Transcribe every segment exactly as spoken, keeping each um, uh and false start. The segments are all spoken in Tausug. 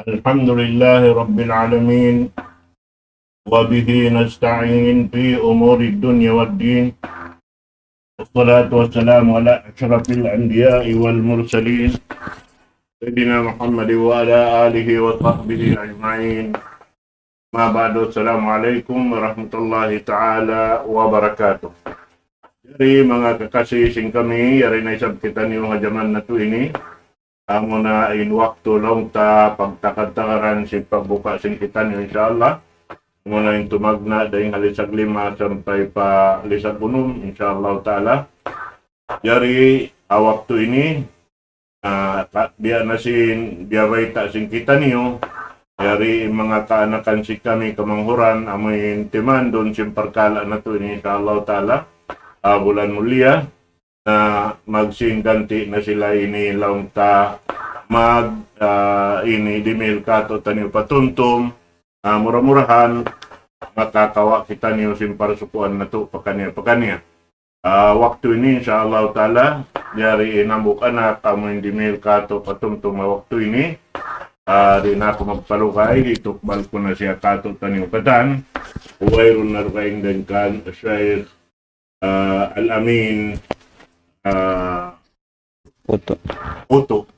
الحمد لله رب العالمين، وبه نستعين في أمور الدنيا والدين، والصلاة والسلام على أشرف الأنبياء والمرسلين، سيدنا محمد وعلى آله وصحبه أجمعين. أما بعد، السلام عليكم ورحمة الله تعالى وبركاته. Jari manga kakasi sin kami, yari na isab kitaniyu ha jaman natu' ini. Amuna in waktu laung ta pagtakar-takaran sin pagbuka sin kitaniyu, insya Allah. Amuna in tumagna' dayn ha lisag lima sampay pa lisag unum, insya Allah ta'ala. Jari, ha waktu ini, ah, ka-, biya' na sin, biya' bayta' sin kitaniyu, yari in manga kaanakan sin kami kamanghuran, amu in timandun sin parkala' natu' ini, insya Allah ta'ala, ah, bulan mulia, na magsingganti na sila ini laung ta mag, ah, ini dimihil katu'taniyu patumtum, ah, mura-murahan makakawa' kitaniyu sin parsukuan natu' pakaniya-pakaniya. Ah, waktu ini, insya Allah ta'ala, yari in hambuuk anak, amu in dimihil katu' patumtum ha waktu ini. Ah, di' na aku magpalugay, hitukbal ku na siya katu'taniyu katan. Wayruun na dugaing dayn kan Shaykh, ah, Al-Amin, ah, Utu. Utu.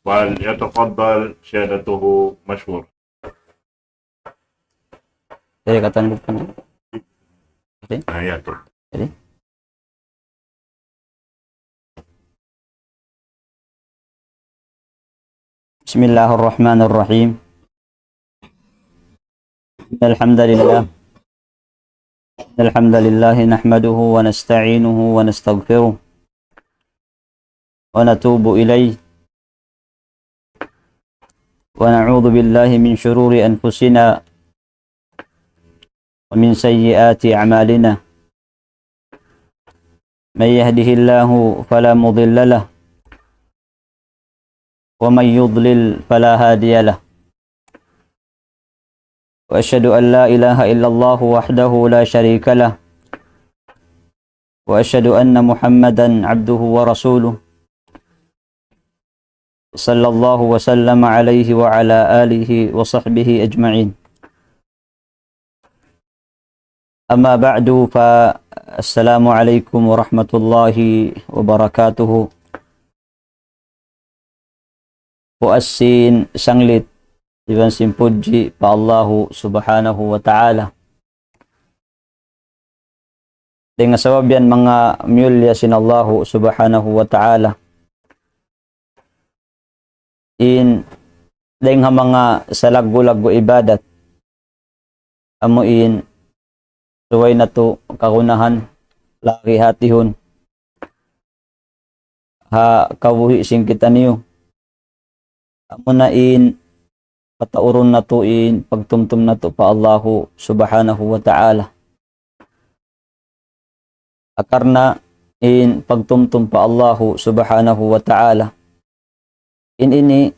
فليتفضل سيادته مشكورا. Jadi, katan bukan. Jadi? Ah, ya, tu. Jadi? بسم الله الرحمن الرحيم. إن الحمد لله، إن الحمد لله نحمده ونستعينه ونستغفره ونتوب إليه، ونعوذ بالله من شرور أنفسنا ومن سيئات أعمالنا. من يهده الله فلا مضل له، ومن يضلل فلا هادي له. وأشهد أن لا إله إلا الله وحده لا شريك له، وأشهد أن محمدا عبده ورسوله، صلى الله وسلم عليه وعلى آله وصحبه أجمعين. أما بعد، فالسلام عليكم ورحمة الله وبركاته. Puas sin sanglit iban sin pudji pa Allahu Subhanahu wa Ta'ala. Dayn ha sabab yan, manga miyulliya sin Allahu Subhanahu wa Ta'ala, in dayn ha manga salaggu'-laggu' ibadat, amu in subay natu' kagunahan, lagi hatihun ha kabuhi' sin kitaniyu. Amuna in pataurun natu' in pagtumtum natu' pa Allahu Subhanahu wa Ta'ala. Karna' in pagtumtum pa Allahu Subhanahu wa Ta'ala, in ini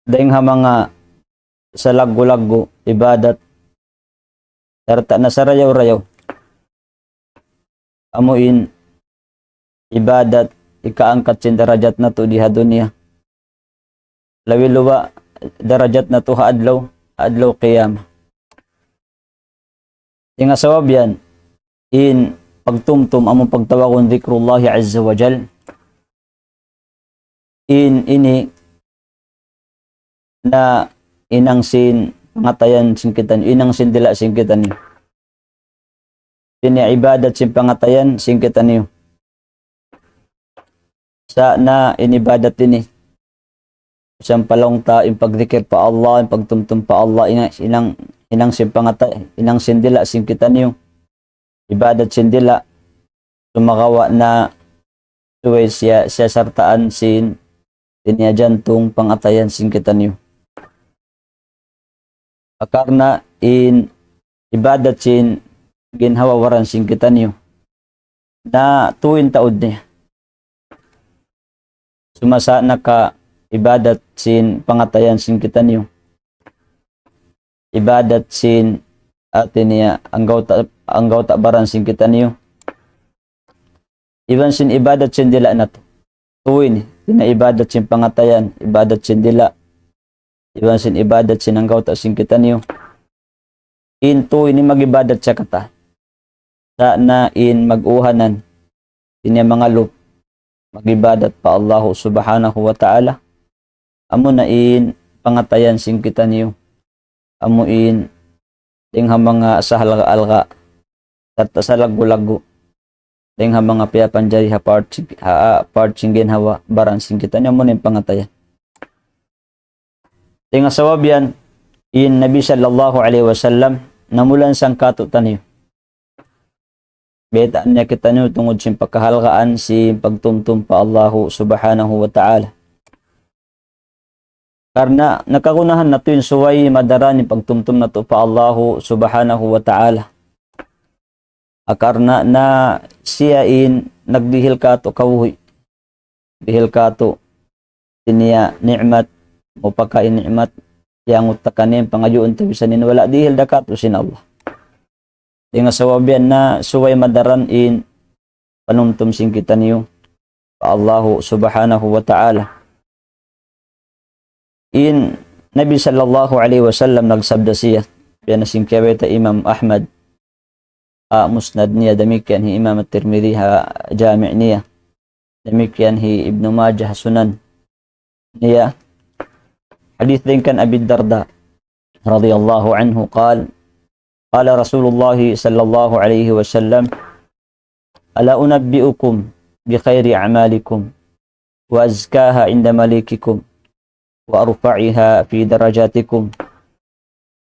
dayn ha manga salaggu'-laggu' ibadat, sarta' na sarayaw-rayaw. Amu in ibadat hikaangkat sin darajat natu' di ha dunya. Labi luba' darajat natu' ha adlaw, adlaw qiyamah. Dayn ha sabab yan, in pagtumtum amu pagtawagun dhikrullahi azza wa jal, in ini na hinang sin pangatayan sin kitaniyu, hinang sin dila' sin kitaniyu. Ini ibadat sin pangatayan sin kitaniyu. Sa' na in ibadat ini, sampay laung ta in pagdikir pa Allah, in pagtumtum pa Allah, hinang, hinang, hinang sin pangata-, hinang sin dila' sin kitaniyu. Ibadat sin dila', sumagawa' na subay siya, siya sartaan sin, sin niya jantung pangatayan sin kitaniyu. Karna' in ibadat sin ginhawa-baran sin kitaniyu, na tuwi' in taud niya. Sumasa' na ka ibadat sin pangatayan sin kitaniyu, ibadat sin hati niya anggawta', anggawta' baran sin kitaniyu, iban sin ibadat sin dila' natu'. Tuwi' ini, dayn ha ibadat sin pangatayan, ibadat sin dila', iban sin ibadat sin anggawta' sin kitaniyu. In tū ini mag-ibadat siya katan. Sa' na in mag-uhanan, in niya mangalup, mag-ibadat pa Allahu Subhanahu wa Ta'ala. Amu na in pangatayan sin kitaniyu. Amu in, dayng ha manga sahalga'-alga', sarta' salaggu'-laggu'. Dayng ha manga piyapanjari ha part, ha, ha part sin ginhawa-baran sin kitaniyu, amu na in pangatayan. Dayng ha sabab yan, in Nabi sallallahu alayhi wasallam, namulan sangkatu' taniyu. Baytaan niya kitaniyu tungud sin pagkahalgaan sin pagtumtum pa Allahu Subhanahu wa Ta'ala. Karna' nakagunahan natu' in subay madaran in pagtumtum natu' pa Allahu Subhanahu wa Ta'ala. Ah, karna' na siya in nagdihil katu' kabuhi'. Dihil katu' sin niya ni'mat, mupakain ni'mat, iyangut ta kaniya in pangayuun ta bisan in wala' dihil da katu' sin Allah. Dayng ha sabab yan na subay madaran in panumtum sin kitaniyu pa Allahu Subhanahu wa Ta'ala. In Nabi sallallahu alayhi wasallam nagsabda siya, biya' na sin kiyabayta' Imam Ahmad, ha Musnad niya, damikkiyan hi Imam At-Tirmidhi ha Jami' niya, damikkiyan hi Ibnu Majah ha Sunan niya. Hadith dayng kan Abi Darda radiyallahu anhu, قال قال رسول الله صلى الله عليه وسلم: ألا أنبئكم بخير أعمالكم وأزكاها عند مليككم وأرفعها في درجاتكم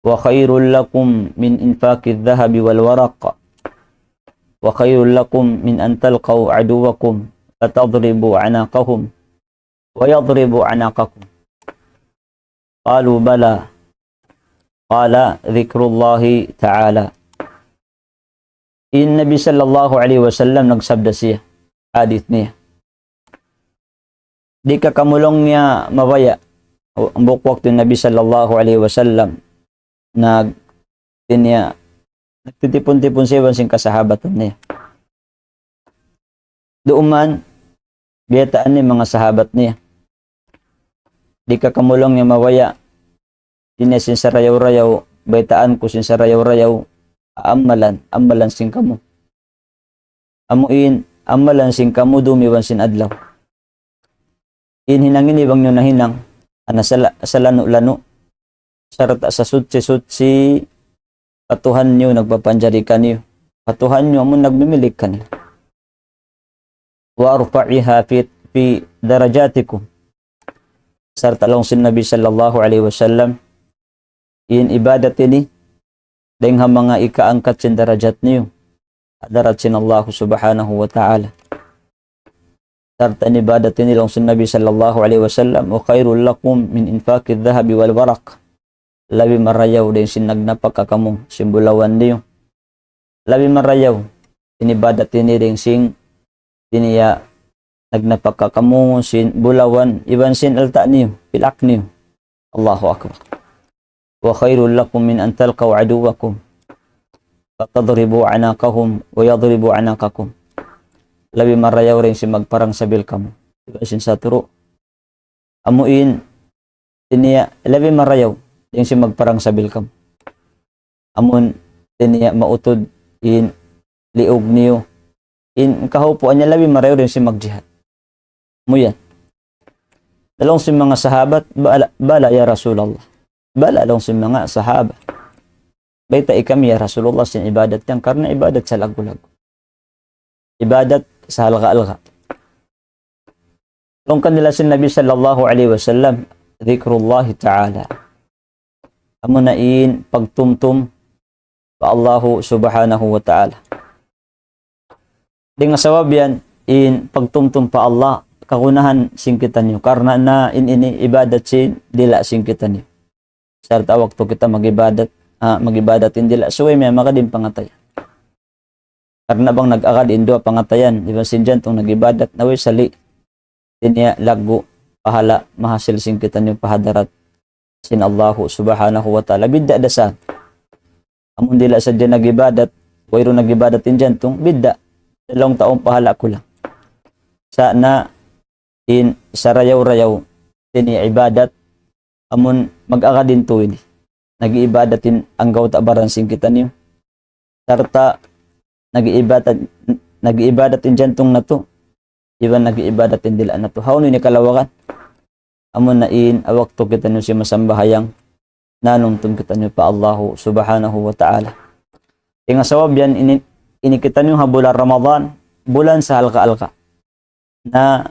وخير لكم من إنفاق الذهب والورق وخير لكم من أن تلقوا عدوكم فتضربوا أعناقهم ويضربوا أعناقكم؟ قالوا: بلى. قال: ذكر الله تعالى. In Nabi sallallahu alayhi wasallam nagsabda siya, hadith niya. Di' ka kamu laung niya mabaya'. Hambuuk waktu in Nabi sallallahu alayhi wasallam nag-, niya, nagtitipun-tipun siya iban sin kasahabatan niya. Duun man, baytaan niya in manga sahabat niya. Di' ka kamu laung niya mabaya'. Di' niya sin sarayaw-rayaw, baytaan ku sin sarayaw-rayaw, amalan, amalan sin kamu. Amu in, amalan sin kamu dum iban sin adlaw. In hinang ini bang niyu nahinang, ha sala-, salanu'-lanu', sarta' sasuchi-suchi pa Tuhan niyu nagpapanjari kaniyu. Pa Tuhan niyu amun nagmimilik kaniyu. وأرفعها في، في درجاتكم. Sarta' laung sin Nabi sallallahu alayhi wasallam, in ibadat ini, dayng ha manga ikaangkat sin darajat niyu, ha hadarat sin Allah Subhanahu wa Ta'ala. Sarta' in ibadat ini laung sin Nabi sallallahu alayhi wasallam, وخير لكم من إنفاق الذهب والورق. Labi marayaw dayng sin nagnapaka kamu sin bulawan niyu. Labi marayaw in ibadat ini dayng sin, dayng niya nagnapaka kamu sin bulawan iban sin alta' niyu, pilak niyu. Allahu Akbar. وخير لكم من أن تلقوا عدوكم فتضربوا أعناقهم ويضربوا أعناقكم. Labi marayaw dayng sin magparang sabil kamu iban sin saturu'. Amu in, dayng niya, labi marayaw dayng sin magparang sabil kamu. Amun, dayng niya, mautud in liug niyu. In kahaupuan niya labi marayaw dayng sin magjihad. Amu yan. Laung sin manga sahabat, بلى، بلى يا رسول الله. Bala laung sin manga sahabat. Baytai kami ya Rasulullah sin ibadat yan, karna' ibadat salaggu'-laggu'. Ibadat sahalga'-alga'. Laung kanila sin Nabi sallallahu alayhi wasallam, ذكر الله تعالى. Amu na in pagtumtum pa Allahu Subhanahu wa Ta'ala. Dayng ha sabab yan, in pagtumtum pa Allah, kagunahan sin kitaniyu. Karna' na in ini ibadat sin dila' sin kitaniyu. Sarta' waktu kita mag-ibadat, ah, mag-ibadat in dila', subay miyamagad in pangatayan. Karna' bang nag-agad in duwa pangatayan, iban sin jantung nag-ibadat, na way sali', dayng niya laggu' pahala' mahasil sin kitaniyu pa hadarat sin Allahu Subhanahu wa Ta'ala. Bidda' da sa. Amun dila' sadja nag-ibadat, wayruun nag-ibadat in jantung, bidda'. Laung ta in pahala' kulang. Sa' na in sarayaw-rayaw, dayng niya ibadat, amun mag-agad in tuud ini. Nag-iibadat in anggawta' baran sin kitaniyu. Sarta' nag-iibadat, nag-iibadat in jantung natu'. Iban nag-iibadat in dila' natu'. Hawnu ini kalawagan? Amuna in waktu kitaniyu simasambahayang, nanumtum kitaniyu pa Allahu Subhanahu wa Ta'ala. Dayn ha sabab yan ini, ini kitaniyu ha bulan Ramadan, bulan sa alga-alga. Na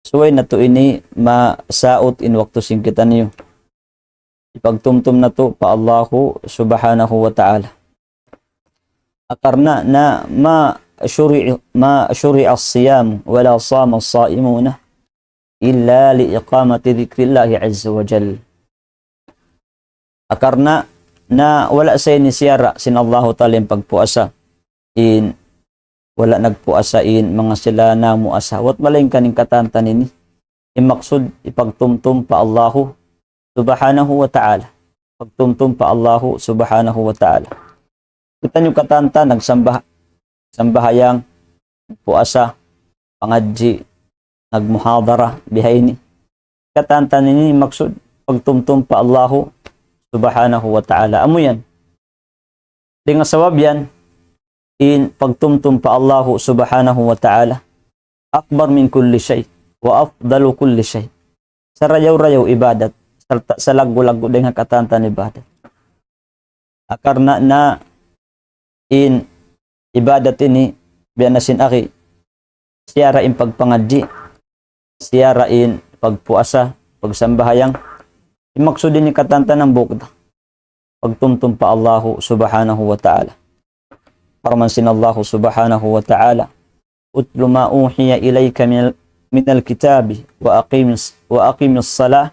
subay natu' ini masaut in waktu sin kitaniyu. Ipagtumtum natu' pa Allahu Subhanahu wa Ta'ala. Karna' na ما شرع ما شرع الصيام ولا صام الصائمون إلا لإقامة ذكر الله عز وجل. Karna' na wala' sa ini siyara' sin Allahu Ta'ala in pagpuasa. In wala' nagpuasa in manga sila namuasa. Wat malaingkan in katantan ini. In maksud ipagtumtum pa Allahu Subhanahu wa Ta'ala. Pagtumtum pa Allahu Subhanahu wa Ta'ala. Kitaniyu katantan nagsambah-, sambahayang, puasa, pangadji', nagmuhadara, bihaini. Katantan ini maksud pagtumtum pa Allahu Subhanahu wa Ta'ala. Amu yan. Dayn ha sabab yan, in pagtumtum pa Allahu Subhanahu wa Ta'ala, أكبر من كل شيء وأفضل كل شيء. Sarayaw-rayaw ibadat, sarta' salaggu'-laggu' dayn ha katantan ibadat. Karna' na in ibadat ini, biya' na sin agi, siyara' in pagpangadji', siyara' in pagpuasa, pagsambahayang. In maksud ini katantan hambuuk da. Pagtumtum pa Allahu Subhanahu wa Ta'ala. Parman sin Allahu Subhanahu wa Ta'ala, اتل ما أوحي إليك من ال-، من الكتاب وأقم الص-، وأقم الصلاة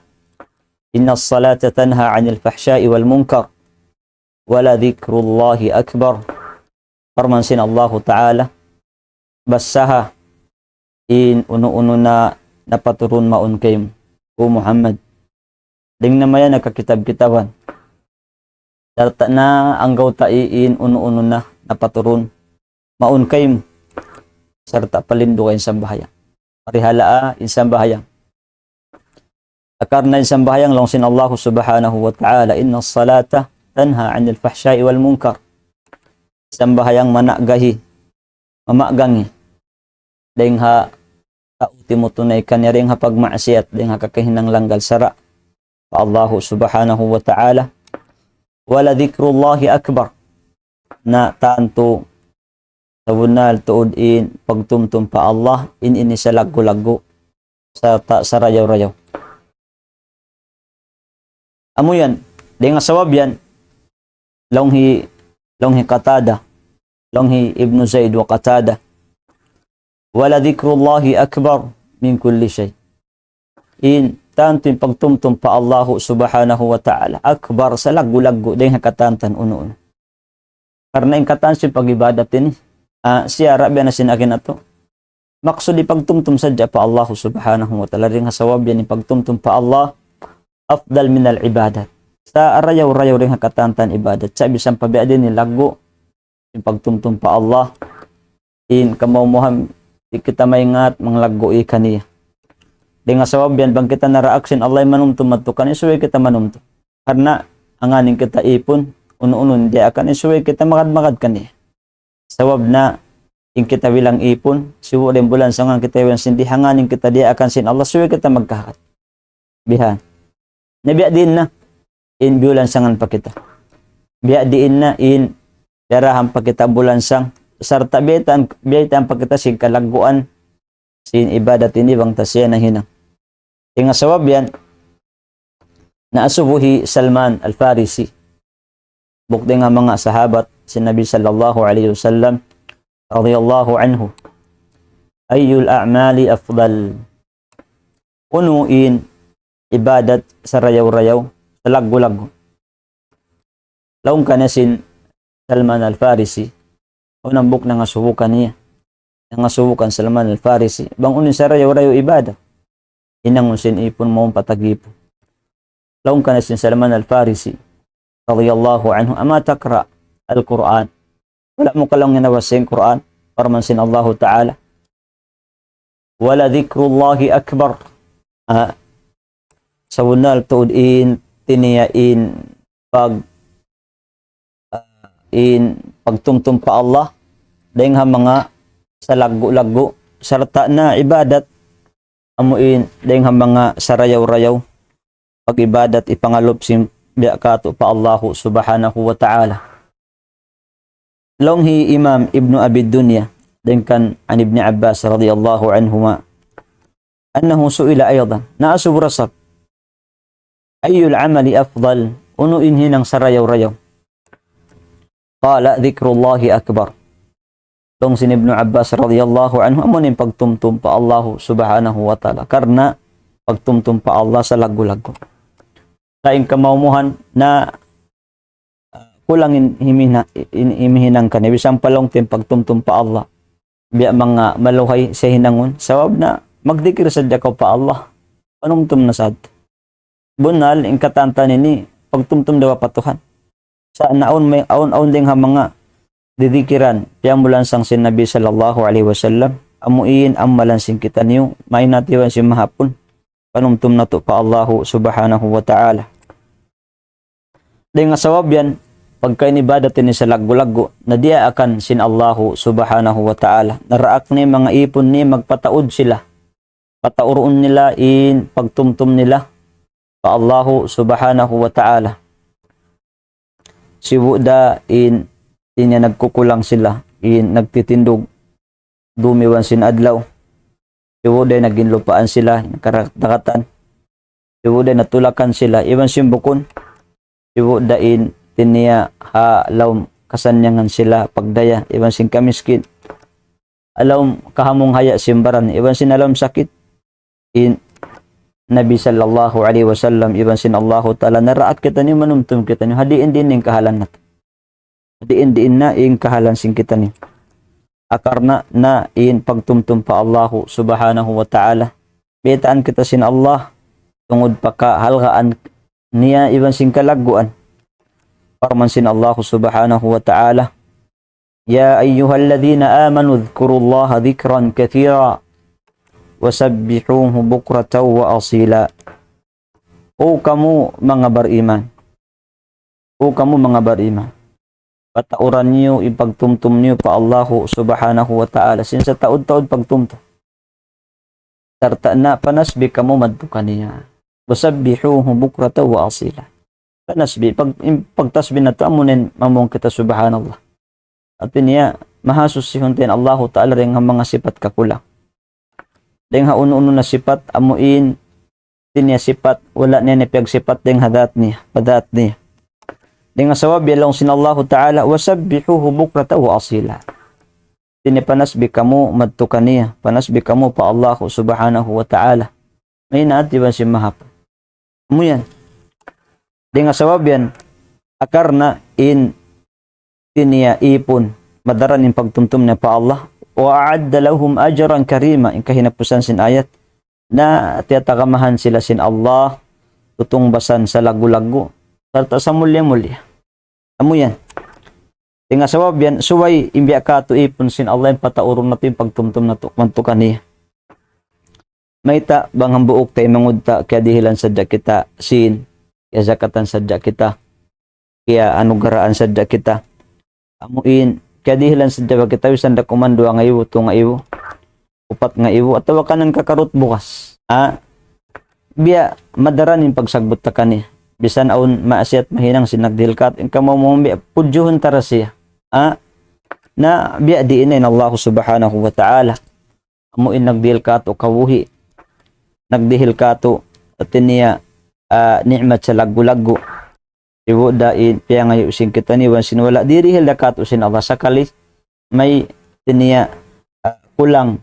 إن الصلاة تنهى عن الفحشاء والمنكر ولذكر الله أكبر. Parman sin Allahu Ta'ala, bassaha in unu-unu na napaturun mawn kaymu, O Muhammad. Dayn ha manga nakakitab-kitaban. Sarta' na anggawta' in unu-unu na napaturun mawn kaymu. Sarta' palinduga in sambahayang. Parihalaa in sambahayang. Karna' in sambahayang laung sin Allahu Subhanahu wa Ta'ala, إن الصلاة تنهى عن الفحشاء والمنكر. Sambahayang mana'gahi, mama'gangi. Dayn ha tau timutunay kaniya dayn ha pagmaksiyat, dayn ha kakahinang langgal sara' pa Allahu Subhanahu wa Ta'ala. ولذكر الله أكبر. Na tantu sabunnal tuud in pagtumtum pa Allah, in ini salaggu'-laggu', sarta' sarayaw-rayaw. Amu yan, dayn ha sabab yan, laung hi, laung hi Qatada, laung hi Ibnu Zaid wa Qatada, ولذكر الله أكبر من كل شيء. In tantu in pagtumtum pa Allahu Subhanahu wa Ta'ala, akbar, salaggu'-laggu', dayn ha katantan unu-unu. Karna' in katan sin pag-ibadat ini, ah, siyara' biya' na sin agi natu'. Maksud ipagtumtum sadja pa Allahu Subhanahu wa Ta'ala, dayn ha sabab yan ipagtumtum pa Allah, أفضل من العبادات. Sarayaw-rayaw dayn ha katantan ibadat. Sa' bisan pa biya' diin in laggu', in pagtumtum pa Allah, in kamawmuhan, di' kita maingat manglaggu' kaniya. Dayn ha sabab yan, bang kita naraak sin Allah in manumtum madtu kaniya, subay kita manumtum. Karna' hangkan in kita ipun, unu-unu in diyaakan, subay kita magad-magad kaniya. Sabab na in kita bilang ipun, sibu' da in bulan sangka kita iban sin di', hangkan in kita diyaakan sin Allah, subay kita magkahat. Bihan. Na biya' diin na in biyulansangan pa kita. Biya' diin na in darahan pa kita bulansang, sarta' biyaytaan, biyaytaan pa kita sin kalagguan sin ibadat ini bang ta siya nahinang. Dayn ha sabab yan, naasubu hi Salman Al-Farisi. Bukti nga manga sahabat sin Nabi sallallahu alayhi wasallam, radiyallahu anhu. أي الأعمال أفضل؟ Unu in ibadat sarayaw-rayaw, salaggu'-laggu'? Laung kaniya sin Salman Al-Farisi, awn hambuuk nangasubu kaniya. Nangasubu kan Salman Al-Farisi, bang unu in sarayaw-rayaw ibadat. Hinangun sin ipun mawn pa tag-ipun. Laung kaniya sin Salman Al-Farisi, radiyallahu anhu, أما تقرأ القرآن؟ Wala' mu ka laung nabasa in Qur'an? Parman sin Allahu Ta'ala, ولذكر الله أكبر. Ah, Sabunnal tuud in tiniya in pag, ah, in pagtumtum pa Allah, dayng ha manga salaggu'-laggu', sarta' na ibadat, amu in dayng ha manga sarayaw-rayaw, pag-ibadat ipangalup sin biya' katu' pa Allahu Subhanahu wa Ta'ala. Laung hi Imam Ibnu Abi Dunya, dayng kan an Ibni Abbas radiyallahu anhuma, أنه سئل أيضا, naasubu da isab, أي العمل أفضل, unu in hinang sarayaw-rayaw? قال ذكر الله أكبر. Laung sin Ibnu Abbas radiyallahu anhu, amu in pagtumtum pa Allahu Subhanahu wa Ta'ala. Karna' pagtumtum pa Allah salaggu'-laggu'. Sa' in kamaumuhan na, ah, kulang in himina-, in, in hinang kaniya. Bisan pa laung ta in pagtumtum pa Allah, biya' manga maluhay siya hinangun. Sabab na magdikir sadja kaw pa Allah, panumtum na sad. Bunnal, in katan-katan ini, pagtumtum da pa Tuhan. Sa' na awn may, awn, awn dayng ha manga didikiran, piyamulansang sin Nabi sallallahu alayhi wasallam, amu in amalan sin kitaniyu, mahinang iban sin mahapun, panumtum natu' pa Allahu Subhanahu wa Ta'ala. Dayng ha sabab yan, pagka in ibadat ini salaggu'-laggu', na diyaakan sin Allahu Subhanahu wa Ta'ala. Naraak niya manga īpun niya magpataud sila. Pataurun nila in pagtumtum nila pa Allahu Subhanahu wa Ta'ala. Sibu' da in, in yan nagkukulang sila, in nagtitindug, dum iban sin adlaw. Sibu' da in naghinlupaan sila, nakarakdakatan. Sibu' da in natulakan sila, iban sin bukun. Sibu' da in tiniya ha lawm kasannyangan sila pagdaya, iban sin kamiskin. Ha lawm kahamunghaya sin baran, iban sin ha lawm sakit. In Nabi sallallahu alayhi wasallam, iban sin Allahu Ta'ala, naraak kitaniyu, manumtum kitaniyu, ha diin-diin in kahalan natu'. Ha diin-diin na in kahalan sin kitaniyu. Akarna' na in pagtumtum pa Allahu Subhanahu wa Ta'ala. Baytaan kita sin Allah, tungud pa kahalgaan niya iban sin kalagguan. Parman sin Allahu Subhanahu wa Ta'ala, يا أيها الذين آمنوا اذكروا الله ذكرا كثيرا وسبحوه بكرة وأصيلا. O kamu manga bariman. O kamu manga bariman. Patauran niyu in pagtumtum niyu pa Allahu Subhanahu wa Ta'ala. Sin sataud-taud pagtumtum. Sarta' na panasbih kamu madtu kaniya. وسبحوه بكرة وأصيلا. Panasbih, pag, in, pagtasbih natu' amu in mamung kita subhanallah. Hati niya, mahasuchi huntin Allahu Ta'ala dayng ha manga sipat kakulang. Dayng ha unu-unu na sipat, amu in, hati niya sipat, wala' niya piyagsipat dayng ha dhat niya, pa dhat niya. Dayng ha sabab yan laung sin Allahu Ta'ala, وسبحوه بكرة وأصيلا. Hati niya panasbih kamu madtu kaniya, panasbih kamu pa Allahu Subhanahu wa Ta'ala. Mahinang iban sin mahapun. Amu yan. Dayng ha sabab yan, akarna' in tiniya īpun, madaran in pagtumtum niya pa Allah. وأعد لهم أجرا كريما, in kahinapusan sin ayat. Na tiyatagamahan sila sin Allah, tutungbasan salaggu'-laggu'. Sarta' samulliya-mulliya. Amu yan. Dayng ha sabab yan, subay in biya' katu' īpun sin Allah in pataurun natu' in pagtumtum natu' madtu kaniya. Mayta' bang hambuuk taymanghud ta, kiyadihilan sadja kita sin, kiyazakatan sadja kita, kiyaanugarahan sadja kita. Amu in, kiyadihilan sadja ba kita, bisan da kuman duwa ngaibu, tū ngaibu, upat ngaibu, atawa ka nangkakarut bugas. Ha? Biya' madaran in pagsagbut ta kaniya. Bisan awn maasiyat mahinang sin nagdihil katu', in kamu mu biya' pudjuhun ta da siya. Ha? Na biya' diin na in Allah Subhanahu wa Ta'ala. Amu in nagdihil katu' kawuhi. Nagdihil katu', hati niya, ah, ni'mat salaggu'-laggu'. Sibu' da in piyangayu' sin kitaniyu iban sin wala' dihil da katu' sin Allah sakali. May hati niya, ah, kulang.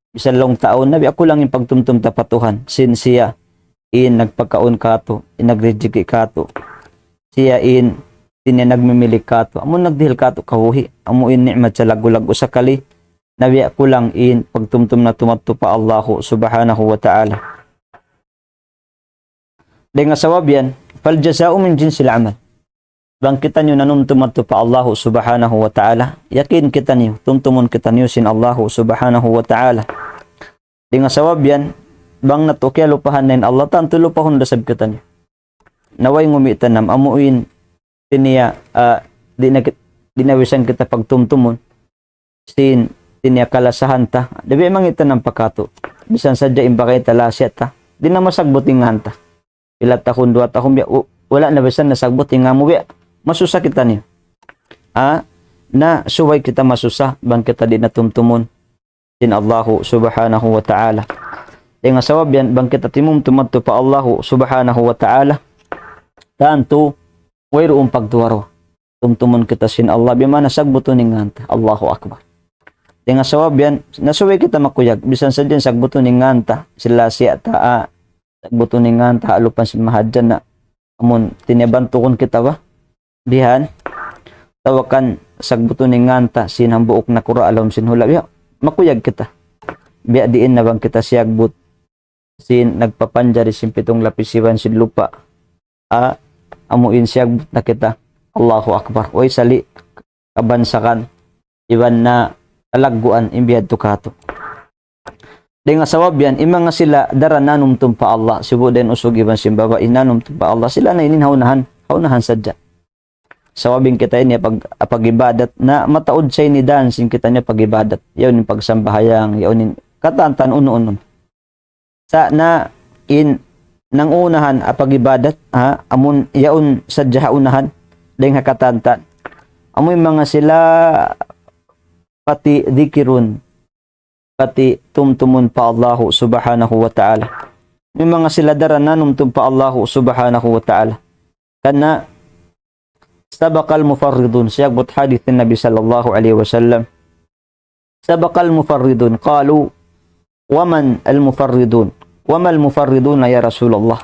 Bisan laung ta awn na biya' kulang in pagtumtum ta pa Tuhan. Sin siya in nagpakaun katu', in nagrijiki katu'. Siya in, hati niya nagmimilik katu'. Amu nagdihil katu' kawuhi. Amu in ni'mat salaggu'-laggu' sakali. Na biya' kulang in pagtumtum natu' madtu pa Allahu Subhanahu wa Ta'ala. Dayng ha sabab yan, فالجزاء من جنس العمل. Bang kitaniyu nanumtum madtu pa Allahu Subhanahu wa Ta'ala, yakin kitaniyu, tumtumun kitaniyu sin Allahu Subhanahu wa Ta'ala. Dayng ha sabab yan, bang natu' kiyalupahan na in Allah, tantu lupahun da isab kitaniyu. Na way ngumi' tanam, amu in, tiniya, ah, di' na kit-, di' na bisan kita pagtumtumun, sin, tiniya kalasahan ta, di' biya' mangi' tanam pa katu'. Bisan sadja in bagay ta lasiya ta, di' na masagbut in ngan ta. Pila tahun, duwa tahun, biya', u-, wala' na bisan nasagbut in ngan mu, biya' masusa kitaniyu. Ah, na subay kita masusa, bang kita di' na tumtumun sin Allahu subhanahu wa ta'ala. Dayn ha sabab yan, bang kita timumtum madtu pa Allahu subhanahu wa ta'ala, tantu, wayruun pagduwa-ruwa. Tumtumun kita sin Allah, biya' mana sagbutun in ngan ta. Allahu Akbar. Dayn ha sabab yan, na subay kita makuyag, bisan sadja sagbutun in ngan ta, sin lasiya ta, ah, sagbutun in ngan ta, ha lupan sin mahadjan na. Amun, tiniya bantugun kita ba? Dihan, tawakan sagbutun in ngan ta, sin hambuuk nakura' ha lawm sin hula', biya', makuyag kita. Biya' diin na bang kita siyagbut, sin nagpapanjari sin pitung lapis iban sin lupa'. Ah, amu in siyagbut na kita. Allahu Akbar. Way sali' kabansakan, iban na kalagguan in bihadtu katu'. Dayn ha sabab yan, in manga sila daran nanumtum pa Allah, sibu' da in usug iban sin babai nanumtum pa Allah, sila na ini ha unahan, ha unahan sadja. Sabab in kita ini pag, pag-ibadat, na mataud sa ini dan sin kitaniyu pag-ibadat. Yaun in pagsambahayang, yaun in katan-katan unu-unu. Sa' na in nangunahan ha pag-ibadat, ha, amun yaun sadja ha unahan, dayn ha katan-katan. Amu in manga sila pati dikirun, pati tumtumun pa Allahu subhanahu wa ta'ala. Amu in manga sila daran nanumtum pa Allahu subhanahu wa ta'ala. Karna' سبق المفرطون, siyagbut hadith Nabi sallallahu alayhi wasallam. سبق المفرطون. قالوا: ومن المفرطون؟ وما المفرطون يا رسول الله؟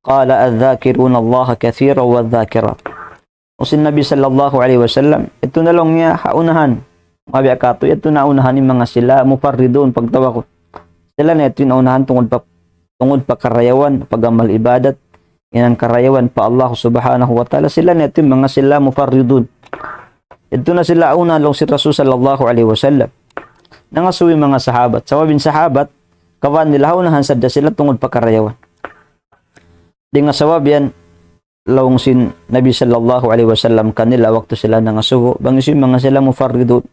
قال: الذاكرون الله كثيرا والذاكرات. Laung sin Nabi sallallahu alayhi wasallam, yadtu na laung niya ha unahan. Mabiya' katu', yadtu na ha unahan in manga sila mufarridun pagtawagun. Sila na yadtu in ha unahan tungud pa, tungud pa karayawan, pag-amal ibadat, in hangkarayawan pa Allah subhanahu wa ta'ala, sila na yadtu in manga sila mufarridun. Yadtu na sila ha unahan laung sin Rasul sallallahu alayhi wasallam. Nangasubu in manga sahabat. Sabab in sahabat, kawaan nila ha unahan sadja sila tungud pa karayawan. Dayn ha sabab yan, laung sin Nabi sallallahu alayhi wasallam kanila waktu sila nangasubu, bang hisiyu in manga sila mufarridun.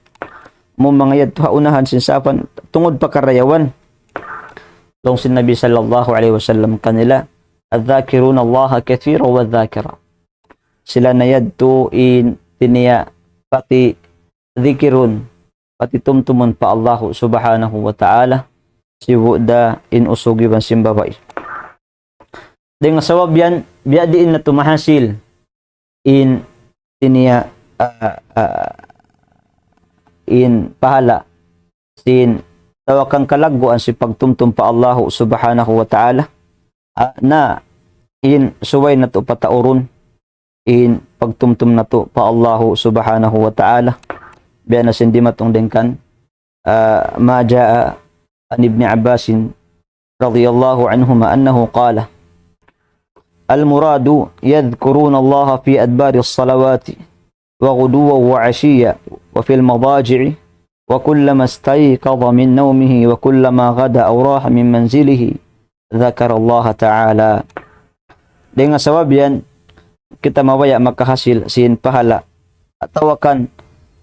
Amu in manga yadtu ha unahan sin sapan, tungud pa karayawan. Laung sin Nabi sallallahu alayhi wasallam kanila, الذاكرون الله كثيرا والذاكرات. Sila na yadtu in tiniya pati dikirun, pati tumtumun pa Allahu subhanahu wa ta'ala, sibu' da in usug iban sin babai. Dayn ha sabab yan, biya' diin natu' mahasil in tiniya, ah, ah, in pahala' sin tawakan kalagguan sin pagtumtum pa Allahu subhanahu wa ta'ala. Ah, na in subay natu' pataurun in pagtumtum natu' pa Allahu subhanahu wa ta'ala. Biya' na sin dimatung dayn kan, ah, ما جاء عن ابن عباس رضي الله عنهما أنه قال: المراد يذكرون الله في أدبار الصلوات وغدوا وعشيا وفي المضاجع وكلما استيقظ من نومه وكلما غدا أو راح من منزله ذكر الله تعالى. Dayn ha sabab yan, kita mabaya' makahasil sin pahala' atawa kan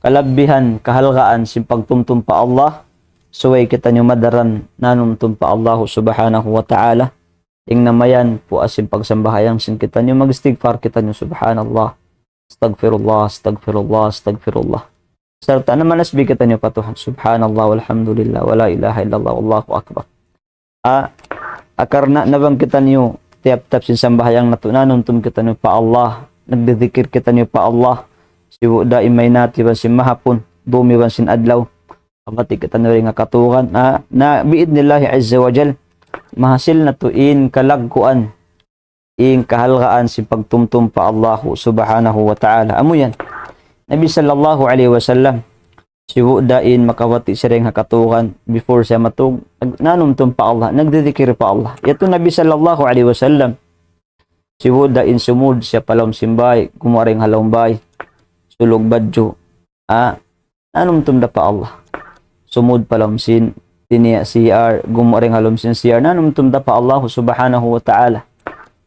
kalabihan, kahalgaan sin pagtumtum pa Allah, subay kitaniyu madaran nanumtum pa Allah subhanahu wa ta'ala. Dayn ha mayan, puas sin pagsambahayang sin kitaniyu, mag-istighfar kitaniyu, subhanallah, astagfirullah, astagfirullah, astagfirullah. Sarta' na manasbih kitaniyu pa Tuhan, subhanallah, walhamdulillah, wala ilaha illallah, wallahu akbar. Ah, ah, karna' na bang kitaniyu tiyap-tiyap sin sambahayang natu' nanumtum kitaniyu pa Allah, nagdidikir kitaniyu pa Allah, sibu' da in maynaat iban sin mahapun, dum iban sin adlaw, kabati' kitaniyu dayn ha katugan, ah, na bi'idhnillahi azza wa jal, mahasil natu' in kalagguan, in kahalgaan sin pagtumtum pa Allahu subhanahu wa ta'ala. Amu yan. Nabi sallallahu alayhi wasallam, sibu' da in makabati' siya dayn ha katugan, before siya matug, nag-, nanumtum pa Allah, nagdidikir pa Allah. Yadtu Nabi sallallahu alayhi wasallam, sibu' da in sumud siya pa lawm sin bay, gumuwa' dayn ha lawm bay, sulug badju', ah, nanumtum da pa Allah. Sumud pa lawm sin Tiniya C R, gumuwa' dayn ha lawm sin C R, nanumtum da pa Allah subhanahu wa ta'ala.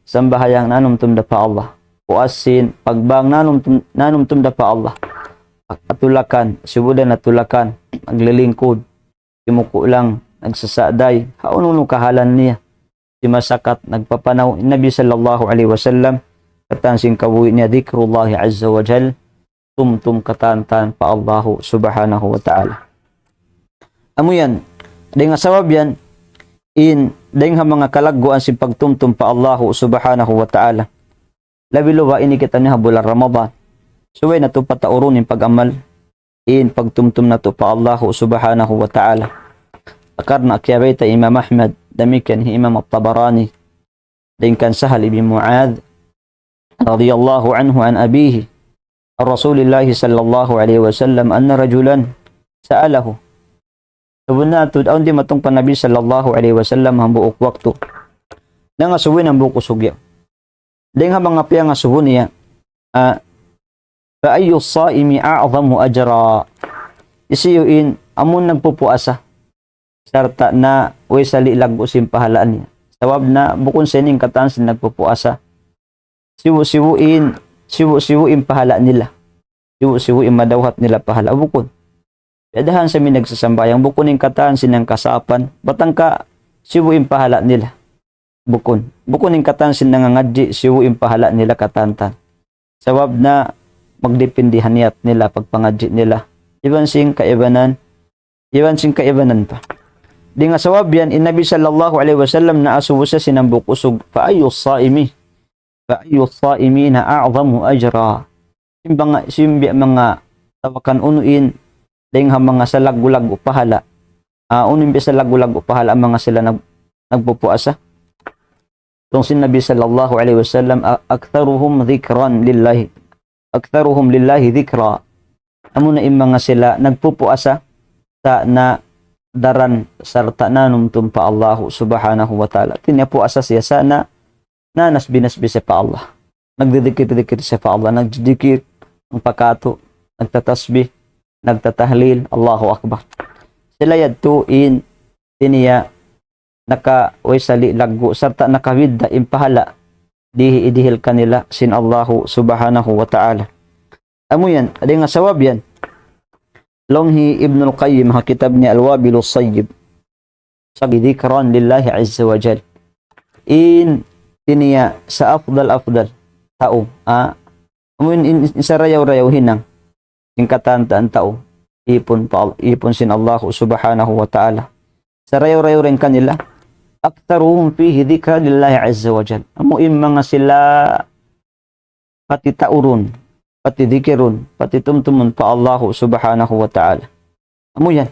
Sambahayang nanumtum da pa Allah. Puas sin, pagbang nanumtum, nanumtum da pa Allah. Atulakan, sibu' da natulakan, naglilingkud, simuku' lang, nagsasa'day, ha unu-unu kahalan niya. Simasakat, nagpapanaw, in Nabi sallallahu alayhi wasallam, katan sin kabuhi' niya, dhikrullahi azza wa jal, tumtum katan-katan pa Allahu subhanahu wa ta'ala. Amu yan, dayn ha sabab yan, in, dayn ha manga kalagguan sin pagtumtum pa Allahu subhanahu wa ta'ala. Labi luba ini kita niya ha bulan Ramadan. Subay natu' pataurun in pag-amal, in pagtumtum natu' pa Allahu subhanahu wa ta'ala. Karna' kiyabayta' Imam Ahmad, damikkiyan hi Imam At-Tabarani. Dayn kan Sahal ibn Mu'adh, radiyallahu anhu an abihi, an Rasulillahi sallallahu alayhi wasallam, anna rajulan sa'alahu. Sabunnal tuud, awn dimatung pa Nabi sallallahu alayhi wasallam hambuuk waktu. Nangasubu in hambuuk usug yaun. Dayn ha manga piyangasubu niya, ah, "Fa ayyu saimi a'zamu ajra?" Hisiyu in amun nagpupuasa, sarta' na way sali' laggu' sin pahala' niya. Sabab na bukun siya in katan sin nagpupuasa. Sibu'-sibu' in, sibu'-sibu' in pahala' nila. Sibu'-sibu' in madawhat nila pahala'. Bukun. Biya' da isab sin nagsasambahayang, bukun in katan sin nangkasapan. Bat hangka sibu' in pahala' nila. Bukun. Bukun in katan sin nangangadji', sibu' in pahala' nila katan-katan. Sabab na magdipindi ha niyat nila, pagpangadji' nila. Iban sin kaibanan, iban sin kaibanan pa. Dayn ha sabab yan, in Nabi sallallahu alayhi wasallam naasubu siya sin hambuuk usug, "Fa ayyu saimi, fa ayyu saimina a'zamu ajra?" Sin manga, sin biya' manga tawakan unu in, dayn ha manga salaggu'-laggu' pahala'. Ah, unu in biya' salaggu'-laggu' pahala' manga sila nag-, nagpupuasa. Laung sin Nabi sallallahu alayhi wasallam, a-, "Aktharuhum dhikran lillahi. Aktharuhum lillahi dhikra." Amuna in manga sila nagpupuasa, sa' na daran sarta' nanumtum pa Allahu subhanahu wa ta'ala. Tiniya puasa siya sa' na, nanasbih-nasbih siya pa Allah. Nagdidikir-dikir siya pa Allah. Nagdidikir, nagpakatu, nagtatasbih, nagtatahlil. Allahu Akbar. Sila yadtu in tiniya naka way sali' laggu' sarta' nakabidda' in pahala' dihi-, dihil kanila sin Allahu subhanahu wa ta'ala. Amu yan, dayn ha sabab yan. Laung hi Ibnul Qayyim ha kitab niya Al-Wabilus Sayyib. Sabi dhikran lillahi azza wa jal. In tiniya sa afdal-afdal tau. Ah, amu in, in, in sarayaw-rayaw hinang. In katan-katan tau. Ipun pa Al-, ipun sin Allahu subhanahu wa ta'ala. Sarayaw-rayaw dayn kanila. Aktharuhum fihi dhikran lillahi azza wa jal. Amu in manga sila patitaurun, patidikirun, patitumtumun pa Allahu subhanahu wa ta'ala. Amu yan.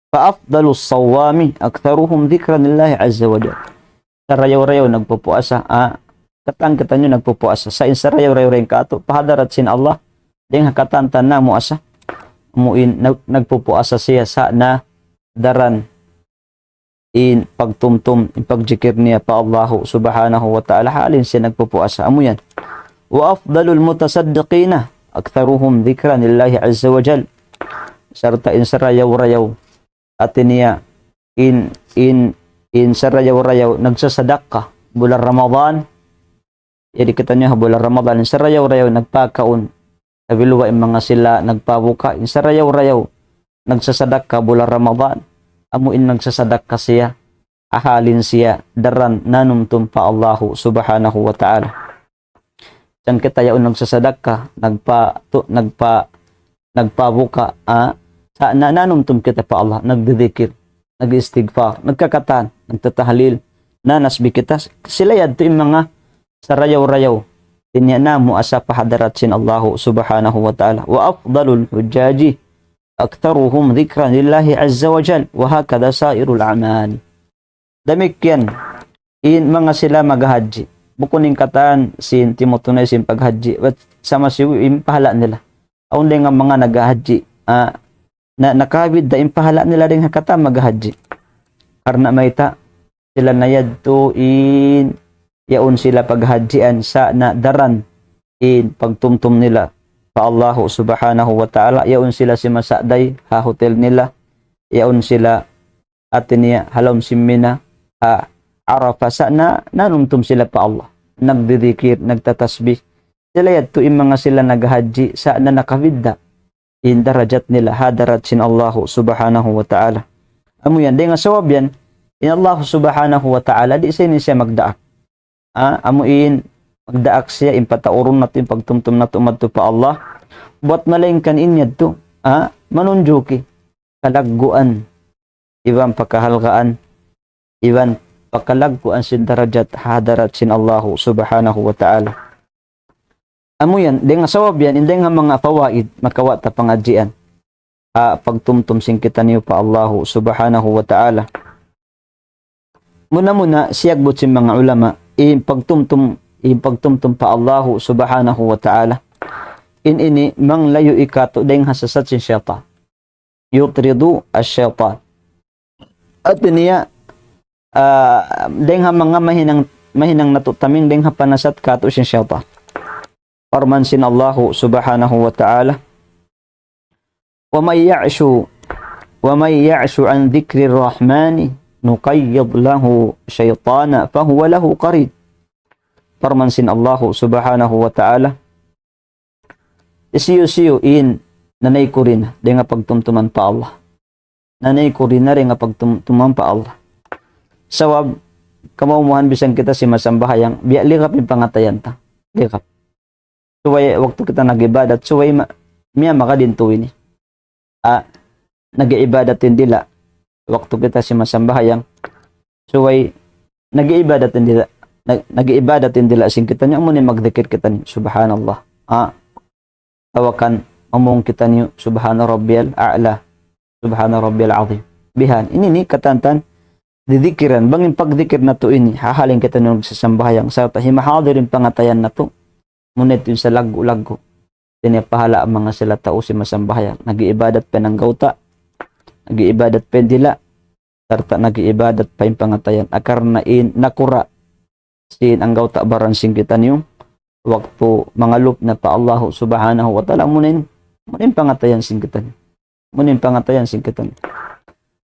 Fa afdalus sawami aktharuhum dhikran lillahi azza wa jal. Sarayaw-rayaw nagpupuasa, ah, katan kitaniyu nagpupuasa. Sa' in sarayaw-rayaw dayn katu', pa hadarat sin Allah, dayn ha katan-katan namuasa. Amu in nag-, nagpupuasa siya sa' na daran in pagtumtum, in pagjikir niya pa Allahu subhanahu wa ta'ala, halin siya nagpupuasa. Amu yan. Wa afdalul mutasaddiqina aktharuhum dhikran lillahi azza wa jal. Sarta' in sarayaw-rayaw, hati niya, in, in, in sarayaw-rayaw nagsasadakka bulan Ramadan. Jadi kitaniyu ha bulan Ramadan, in sarayaw-rayaw nagpakaun. Labi luba in manga sila nagpabuka, in sarayaw-rayaw nagsasadakka bulan Ramadan. Amu in nagsasadakka siya, halin siya daran nanumtum pa Allahu subhanahu wa ta'ala. Sa' kita yaun nagsasadakka, nagpa-, tu-, nagpa-, nagpabuka, ah, sa' na-, nanumtum kita pa Allah, nagdidikir, nag-istighfar, nagkakatan, nagtatahlil, nanasbih kita, sila yadtu in manga sarayaw-rayaw. Tiniya namuasa pa hadarat sin Allahu subhanahu wa ta'ala. Wa afdalul hujjaji aktharuhum dhikran lillahi azza wa jal, wa hakadha sairul a'mal. Damikkiyan, in manga sila maghajji. Bukun in katan sin timutunay sin paghajji. Bat sama sibu' in pahala' nila. Awn dayn ha manga naghajji. Ah, na, nakabidda' in pahala' nila dayn ha katan maghajji. Karna' mayta', sila na yadtu in yaun sila paghajjian sa' na daran in pagtumtum nila pa Allahu subhanahu wa ta'ala. Yaun sila simasa'day ha hotel nila. Yaun sila hati niya ha lawm sin Mina, ha Arafah, sa' na, nanumtum sila pa Allah. Nagdidikir, nagtatasbih. Sila yadtu in manga sila naghajji, sa' na nakabidda' in darajat nila ha hadarat sin Allahu Subhanahu wa Ta'ala. Amu yan, dayn ha sabab yan, in Allahu Subhanahu wa Ta'ala, di' sa ini siya magdaak. Ah, amu in, magdaak siya, in pataurun natu', in pagtumtum natu', madtu pa Allah. Buat malaingkan in yadtu, ah, manunjuki kalagguan, iban pakahalgaan, iban pakalagguan sin darajat ha hadarat sin Allahu Subhanahu wa Ta'ala. Amu yan, dayn ha sabab yan, in dayn ha manga fawaid, makawa' ta pangadjian. Ah, pagtumtum sin kitaniyu pa Allahu Subhanahu wa Ta'ala. Muna-muna, siyabbut sin manga ulama, in pagtumtum, in pagtumtum pa Allahu Subhanahu wa Ta'ala. In ini, manglayu' katu' dayn ha sasat sin shaytan. يطرد الشيطان. Hati niya, ah, dayn ha manga mahinang, mahinang natu' taming dayn ha panasat katu' sin shaytan. Parman sin Allahu Subhanahu wa Ta'ala, ومن يعش، ومن يعش عن ذكر الرحمن نقيض له شيطانا فهو له قرين. Parman sin Allahu Subhanahu wa Ta'ala, hisiyu-siyu in nanaykurin dayn ha pagtumtuman pa Allah. Nanaykurin dayn ha pagtumtuman pa Allah. Sabab, kamumuhan bisan kita simasambahayang, biya' ligap in pangatayan ta. Ligap. Subay waktu kita nag-ibadat, subay ma-, miyamagad in tuwi ini. Ah, nag-iibadat in dila'. Waktu kita simasambahayang, subay nag-iibadat in dila'. Nag-, nag-iibadat in dila' sin kitaniyu, amu in magdikir kitaniyu. Subhanallah. Ah, tawakan, amung kitaniyu, Subhana Rabbiyal A'la. Subhana Rabbiyal Azim. Bihan. Ini ini katantan, didikiran. Bang in pagdikir natu' ini, hahaling kitaniyu nagsasambahayang, sarta' himahadir in pangatayan natu'. Munit in sa laggu'-laggu'. Ini pahala' manga sila tau simasambahayang. Nag-iibadat pa in anggawta'. Nag-iibadat pa in dila'. Sarta' nag-iibadat pa in pangatayan. Akar na in nakura' sin anggawta' baran sin kitaniyu. Waktu mangalup na pa Allahu Subhanahu wa Ta'ala. Amu in, amu in pangatayan sin kitaniyu. Amu in pangatayan sin kitaniyu.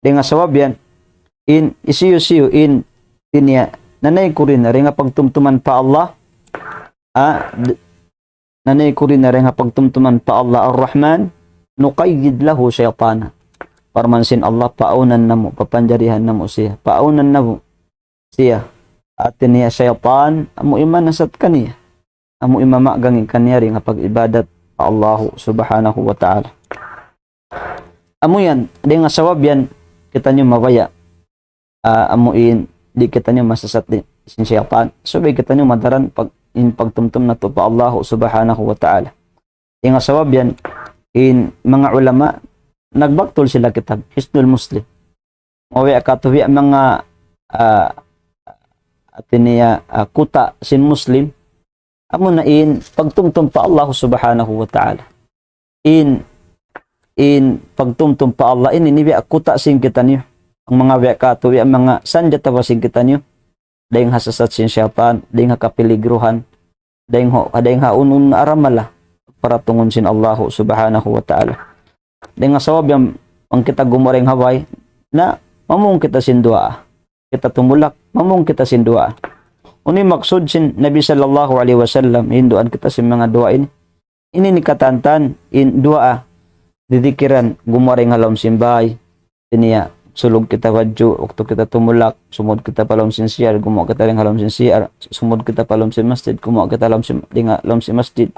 Dayn ha sabab yan, in hisiyu-siyu in, in niya, nanaykurin dayn ha pagtumtuman pa Allah, ah, d-, nanaykurin dayn ha pagtumtuman pa Allah Ar-Rahman, نقيض له شيطانا. Parman sin Allah, paaunan namu', papanjarihan namu' siya. Paaunan namu' siya. Hati niya saytan, amu in manasat kaniya. Amu in mamagangin kaniya dayn ha pag-ibadat pa Allahu Subhanahu wa Ta'ala. Amu yan, dayn ha sabab yan, kitaniyu mabaya'. Ah, amu in, di' kitaniyu masasat di-, sin saytan. Subay kitaniyu madaran pag-, in pagtumtum natu' pa Allahu Subhanahu wa Ta'ala. Dayn ha sabab yan, in manga ulama, nagbaktul sila kitab, Hisnul Muslim. Mawi' katu' biya' manga, ah, hati niya, ah, kuta' sin Muslim. Amu na in pagtumtum pa Allah Subhanahu wa Ta'ala. In, in pagtumtum pa Allah ini, ini biya' kuta' sin kitaniyu. Bang mawi' katu' biya' manga sanjata sin kitaniyu. Dayn ha sasat sin saytan, dayn ha kapiligruhan, dayn ha, dayn ha unu-unu aramala, paratungun sin Allahu Subhanahu wa Ta'ala. Dayn ha sabab yan, bang kita gumuwa' dayn ha bay, na mamung kita sin duwaa. Kita tumulak, mamung kita sin duwaa. Unu in maksud sin Nabi sallallahu alayhi wasallam, hinduan kita sin manga duwaa ini. Ini in katantan, in duwaa, didikiran, gumuwa' dayn ha lawm sin bay, hati niya, sulug kita badju', waktu kita tumulak, sumud kita pa lawm sin C R, gumuwa' kita dayn ha lawm sin C R, sumud kita pa lawm sin masjid, gumuwa' kita lawm sin, dayn ha lawm sin masjid.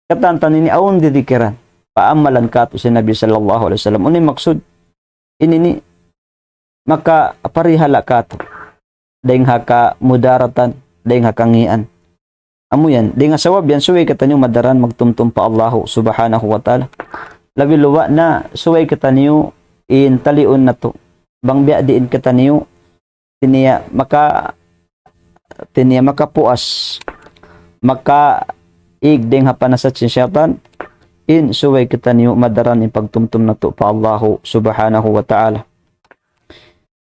Katantan ini awn didikiran. Paamalan katu' sin Nabi sallallahu alayhi wasallam. Unu in maksud? Ini ini makaparihala' katu'. Dayn ha kamudaratan, dayn ha kangīan. Amu yan, dayn ha sabab yan, subay kitaniyu madaran magtumtum pa Allahu Subhanahu wa Ta'ala. Labi luba' na subay kitaniyu in taliun natu'. Bang biya' diin kitaniyu, hati niya maka-, hati niya makapuas, makaig dayn ha panasat sin saytan, in subay kitaniyu madaran in pagtumtum natu' pa Allahu Subhanahu wa Ta'ala.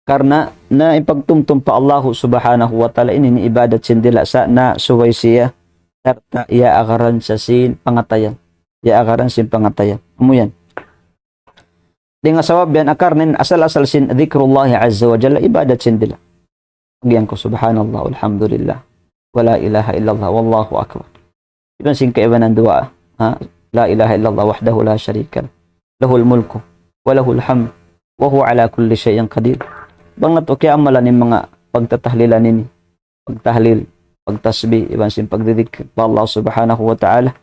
Karna' na in pagtumtum pa Allahu Subhanahu wa Ta'ala ini, ini ibadat sin dila' sa' na subay siya, sarta' iyaagaran sa sin pangatayan. Iyaagaran sin pangatayan. Amu yan. Dayn ha sabab yan, akar nin asal-asal sin dhikrullah azza wa jalla, ibadat sin dila. Agyang ku subhanallah, walhamdulillah, wa la ilaha illallah, wallahu akbar. Iban sin kaibanan duwaa, ha? La ilaha illallah wahdahu la sharika lah. Lahul mulku, wa lahul hamd, wa huwa ala kulli shay'in qadir. Bang natu' kiyaamalan in manga pagtatahlilan ini, pagtahlil, pagtasbih, iban sin pagdidhikr pa Allah subhanahu wa ta'ala.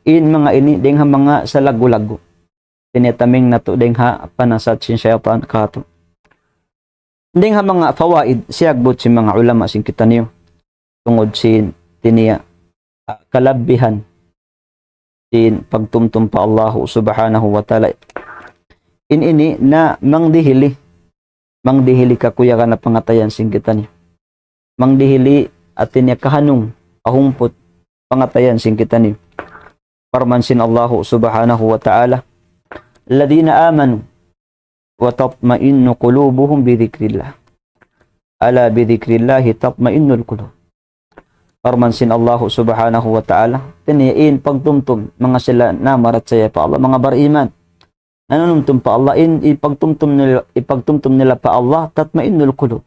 In manga ini, dayn ha manga salaggu'-laggu'. Tinitaming natu' dayn ha panasat sin saytan katu'. Dayn ha manga fawaid, siyagbut sin manga ulama sin kitaniyu. Tungud sin tiniya, ah, kalabihan sin pagtumtum pa Allahu subhanahu wa ta'ala. In ini na mangdihili, mangdihili kakuyagan na pangatayan sin kitaniyu. Mangdihili hati niya kahanung, kahumput, pangatayan sin kitaniyu. Parman sin Allahu subhanahu wa ta'ala, الذين آمنوا وتطمئن قلوبهم بذكر الله ألا بذكر الله تطمئن القلوب. Parman sin Allahu subhanahu wa ta'ala, tiniya in pagtumtum, manga sila namarachaya pa Allah, manga bariman. Nanunumtum pa Allah, in ipagtumtum nila, ipagtumtum nila pa Allah, tatma'innul qulub.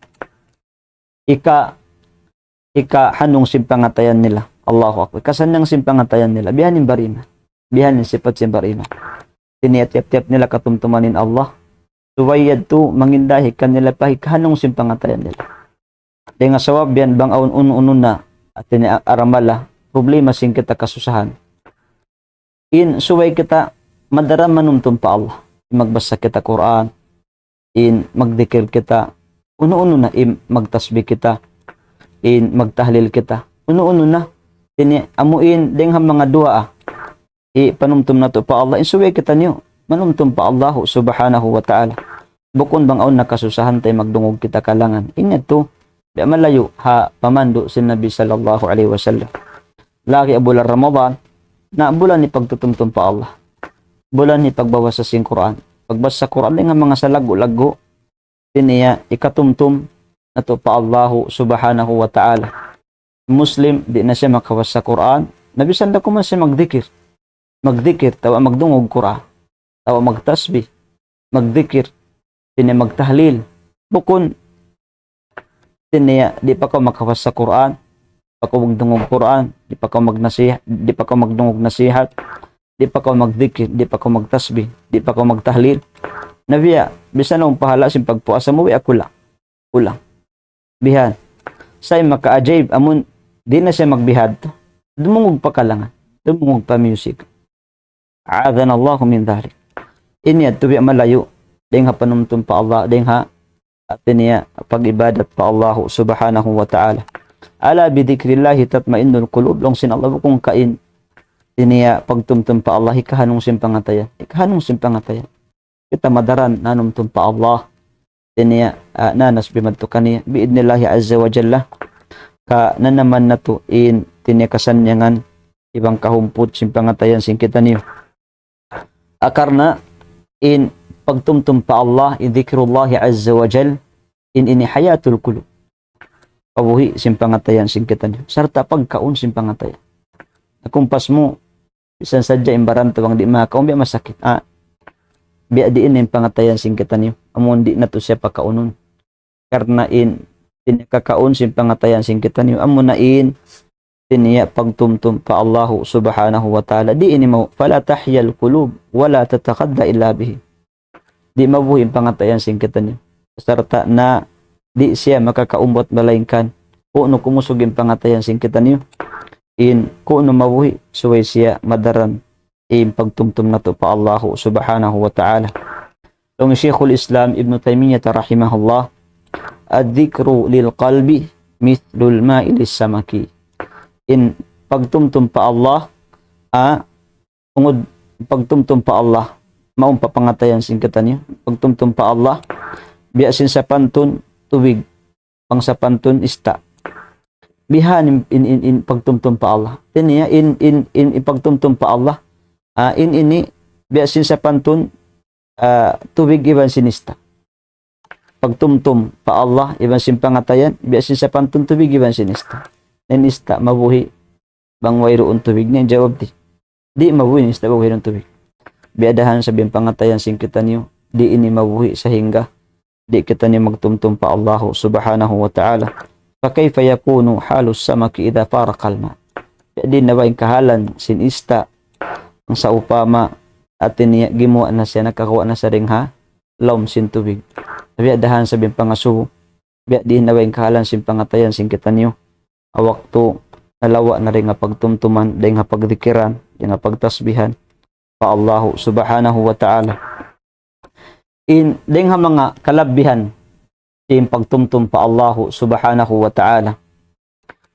Ika, ikahanung sin pangatayan nila. Allahu Akbar. Kasannang sin pangatayan nila. Bihan in bariman. Bihan in sipat sin bariman. Tiniya tiyap-tiyap nila katumtuman in Allah. Subay yadtu mangindahi kanila pa ikahanung sin pangatayan nila. Dayn ha sabab yan bang awn unu-unu na, hati niya aramala, problema sin kita kasusahan. In subay kita madaran manumtum pa Allah. Magbasa kita Qur'an, in magdikir kita, unu-unu na, in magtasbih kita, in magtahlil kita, unu-unu na, ini amu in dayn ha manga duwaa, ipanumtum natu' pa Allah, in subay kitaniyu manumtum pa Allah subhanahu wa ta'ala. Bukun bang awn na kasusahan ta magdungug kita kalangan. In yadtu, biya' malayu' ha pamandu' sin Nabi sallallahu alayhi wasallam. Lagi' ha bulan Ramadan, na bulan ini pagtutumtum pa Allah. Bulan ini pagbabasa sin Qur'an. Pagbasa Qur'an dayn ha manga salaggu'-laggu', tiniya ikatumtum natu' pa Allahu subhanahu wa ta'ala. Muslim, di' na siya makabasa Qur'an, na bisan da kuman siya magdikir. Magdikir, atawa magdungug Qur'an, atawa magtasbih, magdikir, tiniya magtahlil. Bukun, tiniya, di' pa kaw makabasa Qur'an, di' pa kaw magdungug Qur'an, di' pa kaw magnasihat, di' pa kaw magdungug nasihat, di' pa kaw magdikir, di' pa kaw magtasbih, di' pa kaw magtahlil. Na biya', bisan na in pahala' sin pagpuasa mu, biya' kulang. Kulang. Bihan. Sa' in makaajaib, amun di' na siya magbihadtu, dumungug pa kalangan, dumungug pa music. أعاذنا الله من ذلك. Ini yadtu biya' malayu', dayn ha panumtum pa Allah, dayn ha, hati niya, pag-ibadat pa Allah subhanahu wa ta'ala. ألا بذكر الله تطمئن القلوب, laung sin Allah, bukun ka in, tiniya pagtumtum pa Allah, ikahanung sin pangatayan, ikahanung sin pangatayan. Kita madaran nanumtum pa Allah, tiniya, ah, nanasbih madtu kaniya, bi'idhnillahi azza wa jalla, kananaman natu' in, tiniya kasannyangan, iban kahumput sin pangatayan sin kitaniyu. Akar na in pagtumtum pa Allah, in dhikrullahi azza wa jal, in ini hayatul qulub. Pabuhi' sin pangatayan sin kitaniyu. Sarta' pagkaun sin pangatayan. Na kumpas mu, bisan sadja in baran ta bang di' makakaun, biya' masakit. Ah, biya' diin in pangatayan sin kitaniyu. Amun di' natu' siya pakaunun. Karna' in, in kakaun sin pangatayan sin kitaniyu. Amuna in, tiniya pagtumtum pa Allahu subhanahu wa ta'ala. Di' ini mau, فلا تحيا القلوب ولا تتغذى إلا به. Di' mabuhi' in pangatayan sin kitaniyu. Sarta' na di' siya makakaun bat malaingkan. Ku'nu kumusug in pangatayan sin kitaniyu. In ku'nu mabuhi', subay siya madaran in pagtumtum natu' pa Allahu subhanahu wa ta'ala. Laung Shaykhul Islam Ibn Taymiyyah rahimahullah, الذكر للقلب مثل الماء للسمك. In pagtumtum pa Allah, ah, tungud pagtumtum pa Allah, mawn pa pangatayan sin kitaniyu, pagtumtum pa Allah, biya' sin sapantun tubig, bang sapantun ista'. Bihan in, in, in, in pagtumtum pa Allah. Tiniya in, in, in, in pagtumtum pa Allah, ah, in ini, biya' sin sapantun, ah, tubig iban sin ista'. Pagtumtum pa Allah iban sin pangatayan, biya' sin sapantun tubig iban sin ista'. In ista' mabuhi' bang wayruun tubig, niya jawab di'. Di' mabuhi' in ista' bang wayruun tubig. Biya' dahan sabab in pangatayan sin kitaniyu, di' ini mabuhi' sahingga di' kitaniyu magtumtum pa Allahu Subhanahu wa Ta'ala. فكيف يكون حال السمك إذا فارق الماء؟ Di' na ba in kahalan sin ista', bang sawpama hati niya gimuwa' na siya, nakaguwa' na siya dayn ha lawm sin tubig. Biya' da isab in pangasubu, biya' diin na ba in kahalan sin pangatayan sin kitaniyu ha waktu nalawa' na dayn ha pagtumtuman, dayn ha pagdikiran, dayn ha pagtasbihan pa Allahu Subhanahu wa Ta'ala. In, dayn ha manga kalabihan sin pagtumtum pa Allahu Subhanahu wa Ta'ala.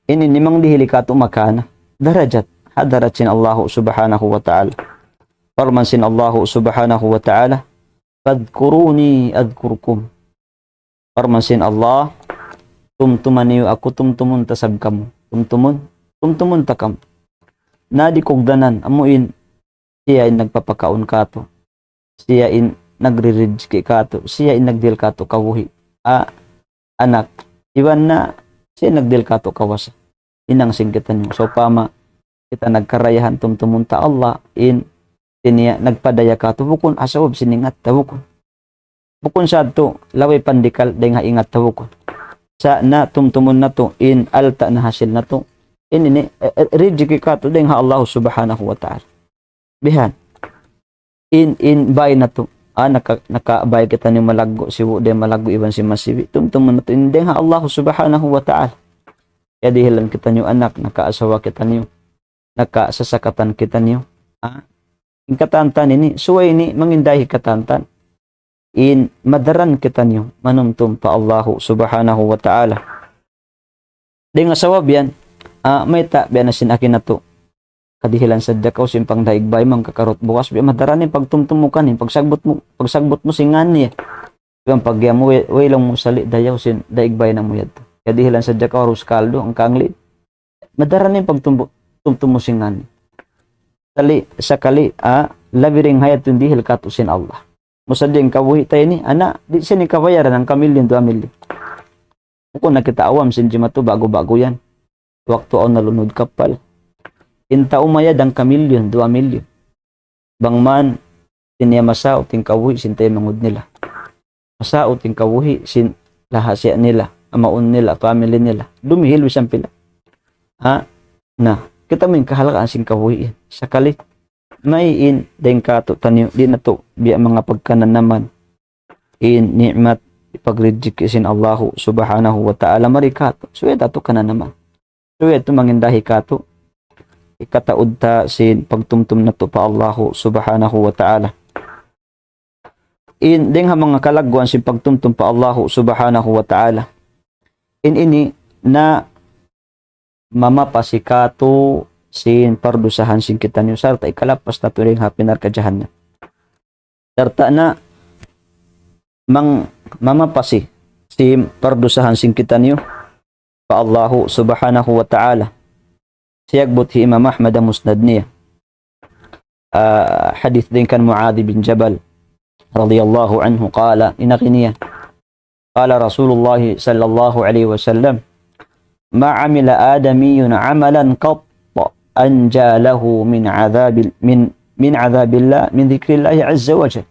Ini in manga dihili katu' makana darajat, hadarat sin Allahu Subhanahu wa Ta'ala. Parman sin Allahu Subhanahu wa Ta'ala, فاذكروني أذكركم. Parman sin Allah, tumtuma niyu aku, tumtumun ta isab kamu. Tumtumun, tumtumun ta kamu. Na di' kugdanan, amu in, siya in nagpapakaun katu'. Siya in nagririjiki katu'. Siya in nagdihil katu' kabuhi'. A, anak. Iban na, siya in nagdihil katu' kawasa. Hinang sin kitaniyu. Sawpama, kita nagkarayahan tumtumun ta Allah, in, hati niya nagpadaya katu', bukun ha sabab sin ingat ta, bukun. Bukun sa tu, laway pandikal dayn ha ingat ta, bukun. Sa' na tumtumun natu', in alta' na hasil natu'. In ini, eh, eh, rijiki katu' dayn ha Allah Subhanahu wa Ta'ala. Bihan. In, in bay natu'. Ah, naka, nakabay kitaniyu malaggu', sibu' da malaggu' iban sin masibi'. Tumtumun natu', in dayn ha Allah Subhanahu wa Ta'ala. Kiyadihilan kitaniyu anak, nakaasawa kitaniyu, nakasasakatan kitaniyu. Ah, in katantan ini, subay ini mangindahi katantan. In madaran kitaniyu manumtum pa Allahu Subhanahu wa Ta'ala. Dayn ha sabab yan, ah, mayta' biya' na sin agi natu'. Kadihilan sadja kaw sin pangdaig bay, mangkakarut bugas, biya' madaran in pagtumtum mu kaniya, pagsagbut mu, pagsagbut mu sin ngan niya. Iban paggiya mu, way, way lang mu sali' dayaw sin daig bay namu' yadtu. Kadihilan sadja kaw harus kaldu, hangkangli. Madaran in pagtumbu-, tumtum mu sin ngan niya. Sali', sakali, ah, labi dayn ha yadtu in dihil katu' sin Allah. Musadja in kabuhi' ta ini, ana, di' siya ini kabayaran hangka milyun, duwa milyun. Bukun na kita awam sin jimatu ba'gu-ba'gu yan. Waktu awn nalunud kapal. In tau mayad hangka milyun, duwa milyun. Bang man, sin niya masaut in kabuhi' sin taymanghud nila. Masaut in kabuhi' sin lahasiya nila, amaun nila, family nila. Dumihil bisan pila. Ha? Na, kita' mu in kahalgaan sin kabuhi' yan. Sakali, may in dayn katu' taniyu, di' natu' biya' manga pagkananaman. In ni'mat, pagrijiki sin Allahu Subhanahu wa Ta'ala mari katu'. Subay ta tu kananaman. Subay tu mangindahi katu'. Hikataud ta sin pagtumtum natu' pa Allahu Subhanahu wa Ta'ala. In, dayn ha manga kalagguan sin pagtumtum pa Allahu Subhanahu wa Ta'ala. In ini na mamapasi katu' sin pardusahan sin kitaniyu, sarta' hikalapas natu' dayn ha api narka' jahannam. Sarta' na mang-, mamapasi sin pardusahan sin kitaniyu pa Allahu Subhanahu wa Ta'ala. Siyagbut hi Imam Ahmad ha Musnad niya. Ah, hadith dayn kan Muadh bin Jabal radiyallahu anhu qala, in agi niya, قال رسول الله صلى الله عليه وسلم: ما عمل آدمي عملا قط أنجى له من عذاب، من، من عذاب الله، من ذكر الله عز وجل.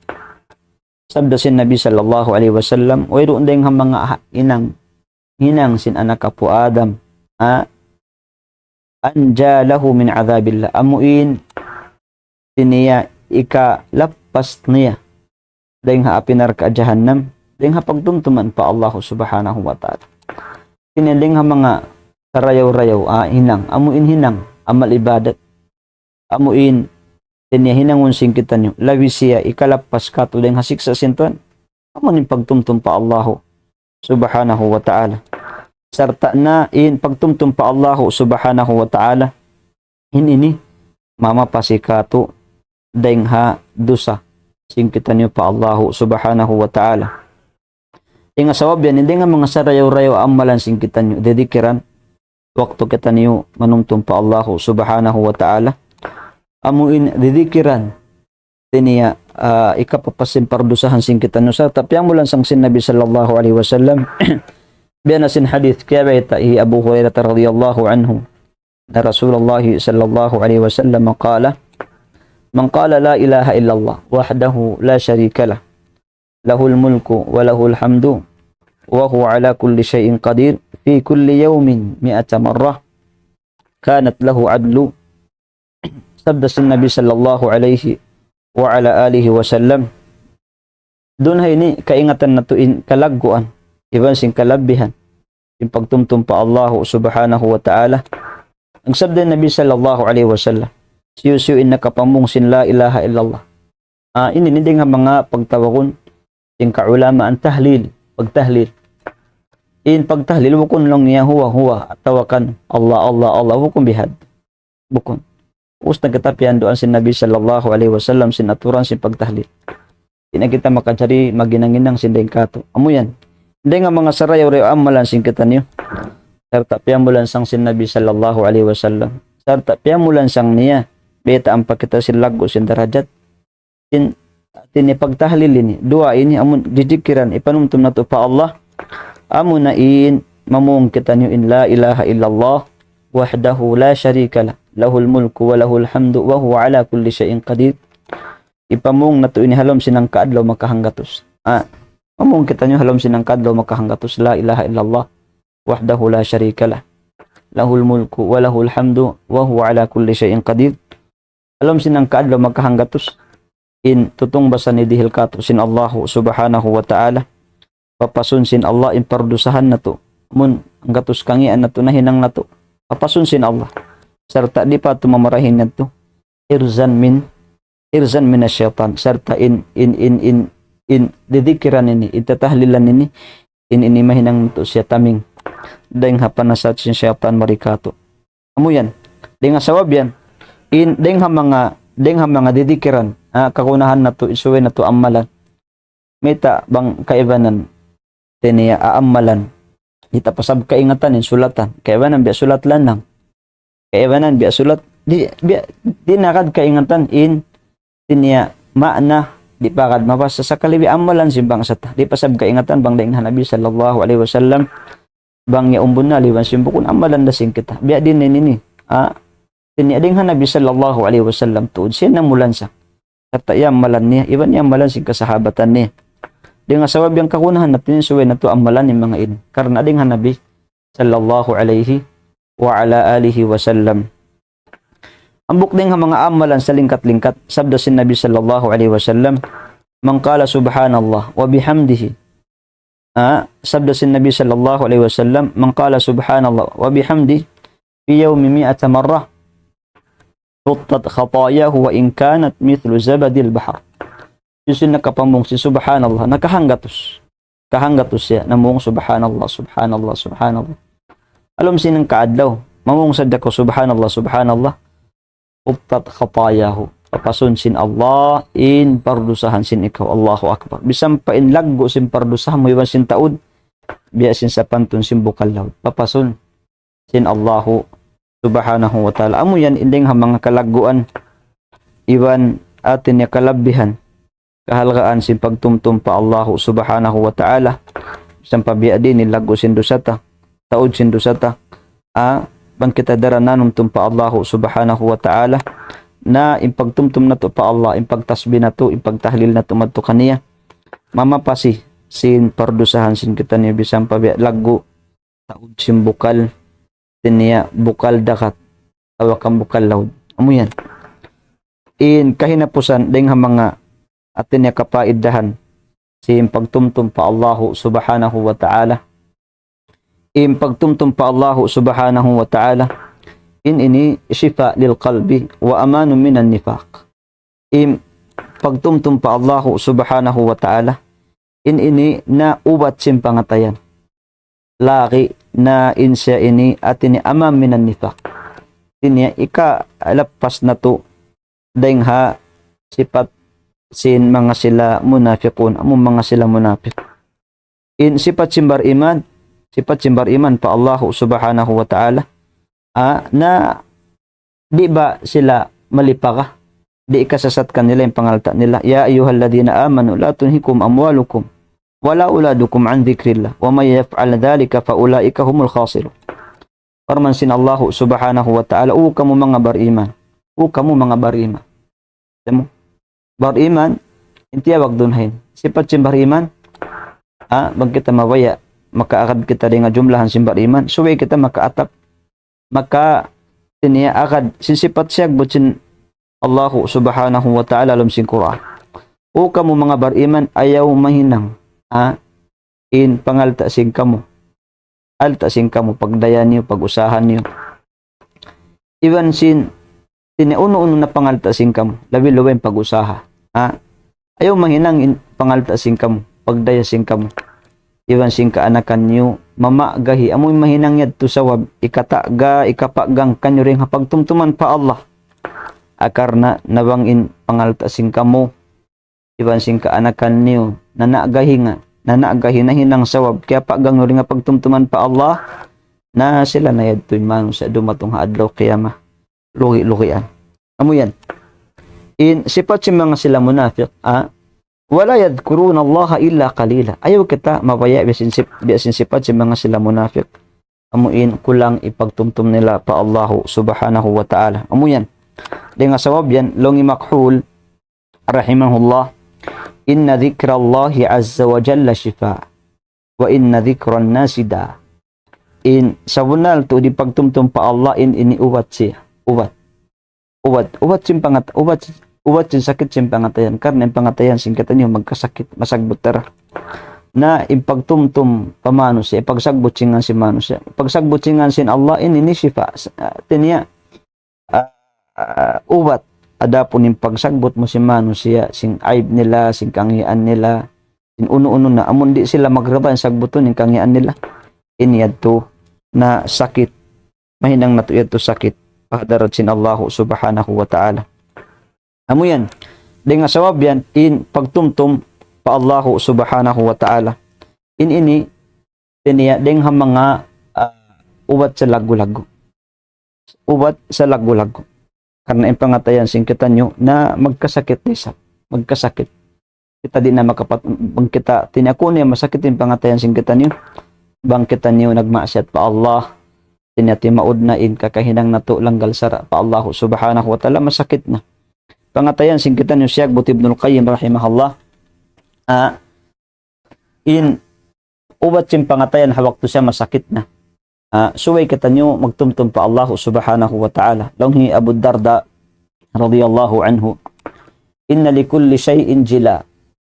Sabda sin Nabi sallallahu alayhi wasallam, wayruun dayn ha manga ha-, hinang, hinang sin anak apu' Adam, ha? أنجى له من عذاب الله. Amu in, hati niya, hikalappas niya dayn ha api narka' jahannam, dayn ha pagtumtuman pa Allahu Subhanahu wa Ta'ala. Hati niya dayn ha manga sarayaw-rayaw, ah, hinang, amu in hinang, amal ibadat. Amu in, hati niya hinangun sin kitaniyu, labi siya hikalappas katu' dayn ha siksa' sin Tuhan. Amu in pagtumtum pa Allahu Subhanahu wa Ta'ala. Sarta' na in pagtumtum pa Allahu Subhanahu wa Ta'ala, in ini, mamapasi katu' dayn ha dusa sin kitaniyu pa Allahu Subhanahu wa Ta'ala. Dayn ha sabab yan, dayn ha manga sarayaw-rayaw amalan sin kitaniyu, didikiran, waktu kitaniyu manumtum pa Allahu Subhanahu wa Ta'ala. Amu in didikiran, hati niya, ah, hikapapas sin pardusahan sin kitaniyu. Sarta' piyagmulan sang sin Nabi sallallahu alayhi wasallam, biya' na sin hadith kiyabayta' hi Abu Hurairah radiyallahu anhu, anna Rasulullah sallallahu alayhi wasallam qala, من قال لا إله إلا الله وحده لا شريك له، له الملك وله الحمد وهو على كل شيء قدير في كل يوم مائة مرة كانت له عدل. Sabda sin Nabi sallallahu alayhi wa ala alihi wasallam, duun ha ini kaingatan natu' in kalagguan iban sin kalabihan sin pagtumtum pa Allahu subhanahu wa ta'ala. Nagsabda in Nabi sallallahu alayhi wasallam, hisiyu-siyu in nakapamung sin la ilaha illallah. Ah, ini, ini dayn ha manga pagtawagun sin kaulamaan tahlil, pagtahlil. In pagtahlil bukun laung niya huwa, huwa, atawa kan Allah, Allah, Allah, bukun bihadtu. Bukun. Ubus na kita piyanduan sin Nabi sallallahu alayhi wasallam sin aturan sin pagtahlil. Di' na kita makajari maghinang-hinang sin dayn katu'. Amu yan. Dayn ha manga sarayaw-rayaw amalan sin kitaniyu. Sarta' piyamulansang sin Nabi sallallahu alayhi wasallam. Sarta' piyamulansang niya. Bayta' ampa kita sin laggu' sin darajat. Sin, hati niya pagtahlil ini, duwaa ini, amun didikiran, ipanumtum natu' pa Allah. Amuna in mamung kitaniyu in la ilaha illallah wahdahu la sharika lah, lahul mulku wa lahul hamdu wa huwa ala kulli shay'in qadir. Ipamung natu' ini ha lawm sin hangka adlaw makahanggatus. Ah, mamung kitaniyu ha lawm sin hangka adlaw makahanggatus, la ilaha illallah wahdahu la sharika lah, lahul mulku wa lahul hamdu wa huwa ala kulli shay'in qadir. Ha lawm sin hangka adlaw makahanggatus, in tutungbasan ini dihil katu' sin Allahu subhanahu wa ta'ala. Papasun sin Allah in pardusahan natu'. Amun hanggatus kangīan natu' nahinang natu', papasun sin Allah. Sarta' di' pa tu mamarahin natu'. Hirzan min, hirzan min ash-shaytan. Sarta' in, in, in, in, in didikiran ini, in tatahlilan ini, in ini mahinang natu' siya taming dayn ha panasat sin shaytan mari katu'. Amu yan. Dayn ha sabab yan. In, dayn ha manga, dayn ha manga didikiran. Ah, kagunahan natu', in subay natu' amalan. Mayta' bang kaibanan, hati niya, amalan. Di' ta pasal kaingatan in sulatan. Kaibanan biya' sulat lanang. Kaibanan biya' sulat. Di', biya', di' na katu' kaingatan in, hati niya, maana, di' pa katu' mabasa sakali biya' amalan sin bangsa ta. Di' pasal kaingatan bang dayn ha Nabi sallallahu alayhi wasallam. Bang ya umbun na liwan sin bukun amalan da sin kita. Biya' diin ini. Ah, hati niya dayn ha Nabi sallallahu alayhi wasallam tuud. Siya namulansang. Sarta' iyamalan niya, iban iyamalan sin kasahabatan niya. Dayn ha sabab yan kagunahan natu' in subay natu' amalan in manga ini. Karna' dayn ha Nabi sallallahu alayhi wa ala alihi wasallam. Hambuuk dayn ha manga amalan salingkat-lingkat, sabda sin Nabi sallallahu alayhi wasallam, من قال سبحان الله وبحمده. Ah, sabda sin Nabi sallallahu alayhi wasallam, من قال سبحان الله وبحمده في يوم مائة مرة حطت خطاياه وإن كانت مثل زبد البحر. Hisiyu-siyu nakapamung sin subhanallah, nakahanggatus. Kahanggatus siya, namung subhanallah, subhanallah, subhanallah. Ha lawm sin hangka adlaw, mamung sadja kaw subhanallah, subhanallah. حطت خطاياه. Papasun sin Allah in pardusahan sin ikaw. Allahu Akbar. Bisan pa in laggu' sin pardusahan mu iban sin taud, biya' sin sapantun sin bukal laud. Papasun sin Allahu subhanahu wa ta'ala. Amu yan in dayn ha manga kalagguan iban hati niya kalabihan, kahalgaan sin pagtumtum pa Allahu subhanahu wa ta'ala. Sampay biya' diin in laggu' sin dusa ta, taud sin dusa ta. Ah, bang kita daran nanumtum pa Allahu subhanahu wa ta'ala, na in pagtumtum natu' pa Allah, in pagtasbih natu', in pagtahlil natu' madtu kaniya, mamapasi sin pardusahan sin kitaniyu bisan pa biya' laggu' taud sin bukal, hati niya bukal dagat, atawa kan bukal laud. Amu yan. In kahinapusan dayn ha manga hati niya kapaidahan sin pagtumtum pa Allahu subhanahu wa ta'ala. In pagtumtum pa Allahu subhanahu wa ta'ala, in ini شفاء للقلب وأمان من النفاق. In pagtumtum pa Allahu subhanahu wa ta'ala, in ini na ubat sin pangatayan. Lagi' na in siya ini hati niya aman من النفاق. Hati niya ikalapas natu' dayn ha sipat sin manga sila munafiqun, amu manga sila munafiq. In sipat sin bariman, sipat sin bariman pa Allahu subhanahu wa ta'ala. Ah, na di' ba sila malipaga? Di' ikasasat kanila in pangalta' nila. يا أيها الذين آمنوا لا تلهكم أموالكم ولا أولادكم عن ذكر الله ومن يفعل ذلك فأولئك هم الخاسرون. Parman sin Allahu subhanahu wa ta'ala, "O kamu manga bariman." O kamu manga bariman. Amu? Bariman, in tiyawag duun hain. sipat sin bariman. Ah, bang kita mabaya', makaagad kita dayn ha jumlahan sin bariman. Subay kita makaatap, maka tiniya agad sin sipat siyagbut sin Allahu subhanahu wa ta'ala ha lawm sin Qur'an. O kamu manga bariman, ayaw mahinang, ah, in pangalta' sin kamu. Alta' sin kamu, pagdaya niyu, pag-usaha niyu. Iban sin, sin unu-unu na pangalta' sin kamu, labi-labi in pag-usaha. Ha? Ayaw mahinang in pangalta' sin kamu, pagdaya sin kamu. Iban sin kaanakan niyu, mamagahi, amu in mahinang yadtu sabab, ikata'ga, ikapaggang kaniyu dayn ha pagtumtuman pa Allah. Akar na, na bang in pangalta' sin kamu, iban sin kaanakan niyu, nana'gahi nga, nana'gahi nahinang sabab, kiyapaggang niyu dayn ha pagtumtuman pa Allah, na sila na yadtu in manusiya' dumatung ha adlaw qiyamah, lugi-lugian. Amu yan. In sipat sin manga sila munafik, ah, ولا يذكرون الله إلا قليلا. Ayaw kita mabaya' biya' sin sip-, biya' sin sipat sin manga sila munafik. Amu in kulang in pagtumtum nila pa Allahu subhanahu wa ta'ala. Amu yan. Dayn ha sabab yan, laung hi Makhul, rahimahullah, إن ذكر الله عز وجل شفاء، وإن ذكر الناس داء. In sabunnal tuud in pagtumtum pa Allah in ini ubat siya. Ubat. Ubat. Ubat sin pangat-, ubat, ubat sin sakit sin pangatayan. Karna' in pangatayan sin kitaniyu magkasakit, masagbut da. Na in pagtumtum pa manusiya', pagsagbut sin ngan sin manusiya'. Pagsagbut sin ngan sin Allah in ini shifa. Sa-, ah, tiniya, ah, ah, ubat. Adapun in pagsagbut mu sin manusiya', sin aib nila, sin kangīan nila, sin unu-unu na, amun di' sila magrida in sagbutun in kangīan nila. In yadtu na sakit. Mahinang natu' yadtu sakit. Pa hadarat sin Allahu subhanahu wa ta'ala. Amu yan. Dayn ha sabab yan, in pagtumtum pa Allahu subhanahu wa ta'ala. In ini, tiniya, dayn ha manga, ah, ubat salaggu'-laggu'. Ubat salaggu'-laggu'. Karna' in pangatayan sin kitaniyu na magkasakit da isab. Magkasakit. Kita di' na makapat-, bang kita tiniya kunu' yan masakit in pangatayan sin kitaniyu. Bang kitaniyu nagmaksiyat pa Allah, tiniya timaud na in kakahinang natu' langgal sara' pa Allah subhanahu wa ta'ala, masakit na. Pangatayan sin kitaniyu siyagbut Ibnul Qayyim rahimahullah. Ah, in ubat sin pangatayan ha waktu siya masakit na. Ah, subay kitaniyu magtumtum pa Allah subhanahu wa ta'ala. Laung hi Abu Darda radiyallahu anhu, إن لكل شيء جلاء،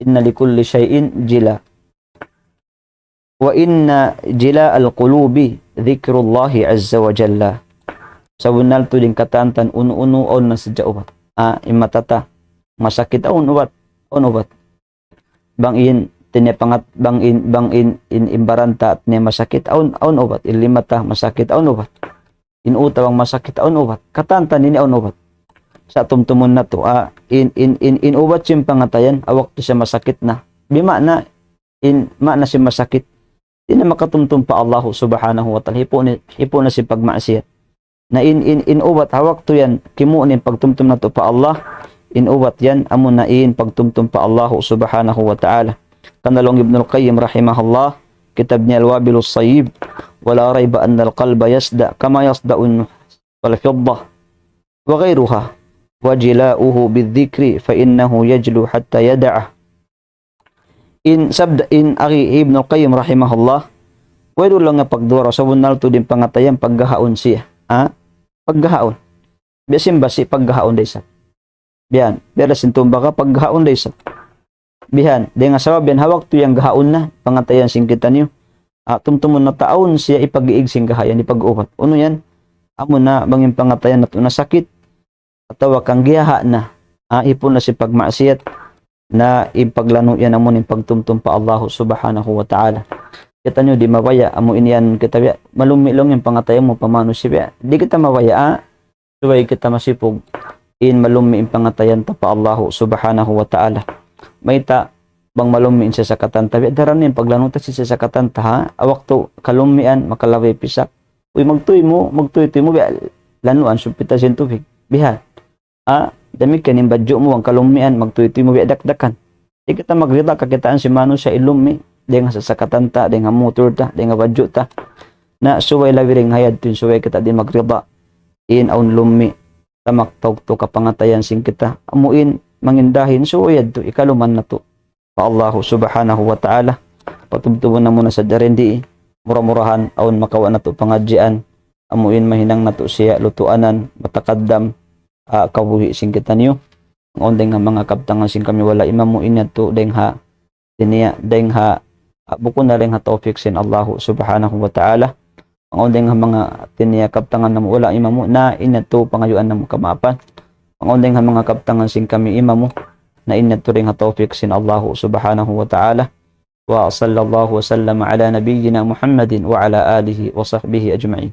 إن لكل شيء جلاء، وإن جلاء القلوب ذكر الله عز وجل. Sabunnal tuud in katan-katan unu-unu awn na sadja ubat. Ah, in mata ta masakit awn ubat, awn ubat. Bang in, tiniya pangat-, bang in, bang in, in, in baran ta tiniya masakit, awn, awn ubat. In lima ta masakit, awn ubat. In uta bang masakit, awn ubat. Katan-katan ini awn ubat. Sa' tumtumun natu', ah, in, in, in, in ubat sin pangatayan, ha waktu siya masakit na. Bima'na, in, ma'na sin masakit. Di' na makatumtum pa Allah subhanahu wa ta'ala. Hipu' ni, hipu' na sin pagmaksiyat. Na in, in, in ubat ha waktu yan, kimu' in pagtumtum natu' pa Allah, in ubat yan, amu na in pagtumtum pa Allah subhanahu wa ta'ala. Karna' laung Ibnul Qayyim rahimahullah, kitab niya Al-Wabilus Sayyib, ولا ريب أن القلب يصدأ كما يصدأ النحاس والفضة وغيرها، وجلاؤه بالذكر فإنه يجلو حتى يدعه. In sabda, in agi Ibnul Qayyim rahimahullah, way duun laung niya pagduwa ra, sabunnal tuud in pangatayan paggahaun siya. Ha? Paggahaun. Biya' sin basi' paggahaun da isab. Bihan. Biya' da sin tumbaga paggahaun da isab. Bihan. Dayn ha sabab yan ha waktu yan gahaun na, pangatayan sin kitaniyu. Ah, tumtumun natu' awn siya ipag-iig sin gahayan, ipag-ubat. Unu yan? Amu na bang in pangatayan natu' nasakit, atawa kanggiyaha na, ah, hipu' na sin pagmaksiyat, na in paglanu' yan amu in pagtumtum pa Allah subhanahu wa ta'ala. Kitaniyu di' mabaya', amu in yan kita biya', malummi' laung in pangatayan mu pa manusiya' biya'. Di' kita mabaya', ah, subay kita masipug, in malummi' in pangatayan ta pa Allah subhanahu wa ta'ala. Mayta', bang malummi' in sasakatan ta biya', daran in paglanu' ta sin sasakatan ta, ha? Ha waktu kalummian, makalabay pisak. Uy, magtuy mu, magtuy-tuy mu, biya' lanuan, sumpita sin tubig. Bihan. Ah, damikkiyan in badju' mu, bang kalummian, magtuy-tuy mu, biya' dakdakan. Di' kita magrida kakitaan sin manusiya' in lummi', dayn ha sasakatan ta, dayn ha mutur ta, dayn ha badju' ta. Na subay labi dayn ha yadtu in subay kita di' magrida. In awn lummi', tamaktaug tu kapangatayan sin kita. Amu in, mangindahin, subay yadtu, ikaluman natu'. pa Allahu Subhanahu wa Ta'ala. Patubtubun namu' na sadja dayn di, mura-murahan awn makawa' natu' pangadjian, amu in mahinang natu' siya lutuanan, matakaddam, ah, kabuhi' sin kitaniyu. Awn dayng ha manga kabtangan sin kami wala' imamu in yadtu dayng ha, diniya, dayng ha, ah, bukun na dayng ha tawfik sin Allahu Subhanahu wa Ta'ala. Awn dayng ha manga diniya kabtangan namu' wala' imamu na in yadtu pangayuan namu' kamaapan. Awn dayng ha manga kabtangan sin kami imamu na in yadtu dayng ha tawfik sin Allahu Subhanahu wa Ta'ala. وصلى الله وسلم على نبينا محمد وعلى آله وصحبه أجمعين.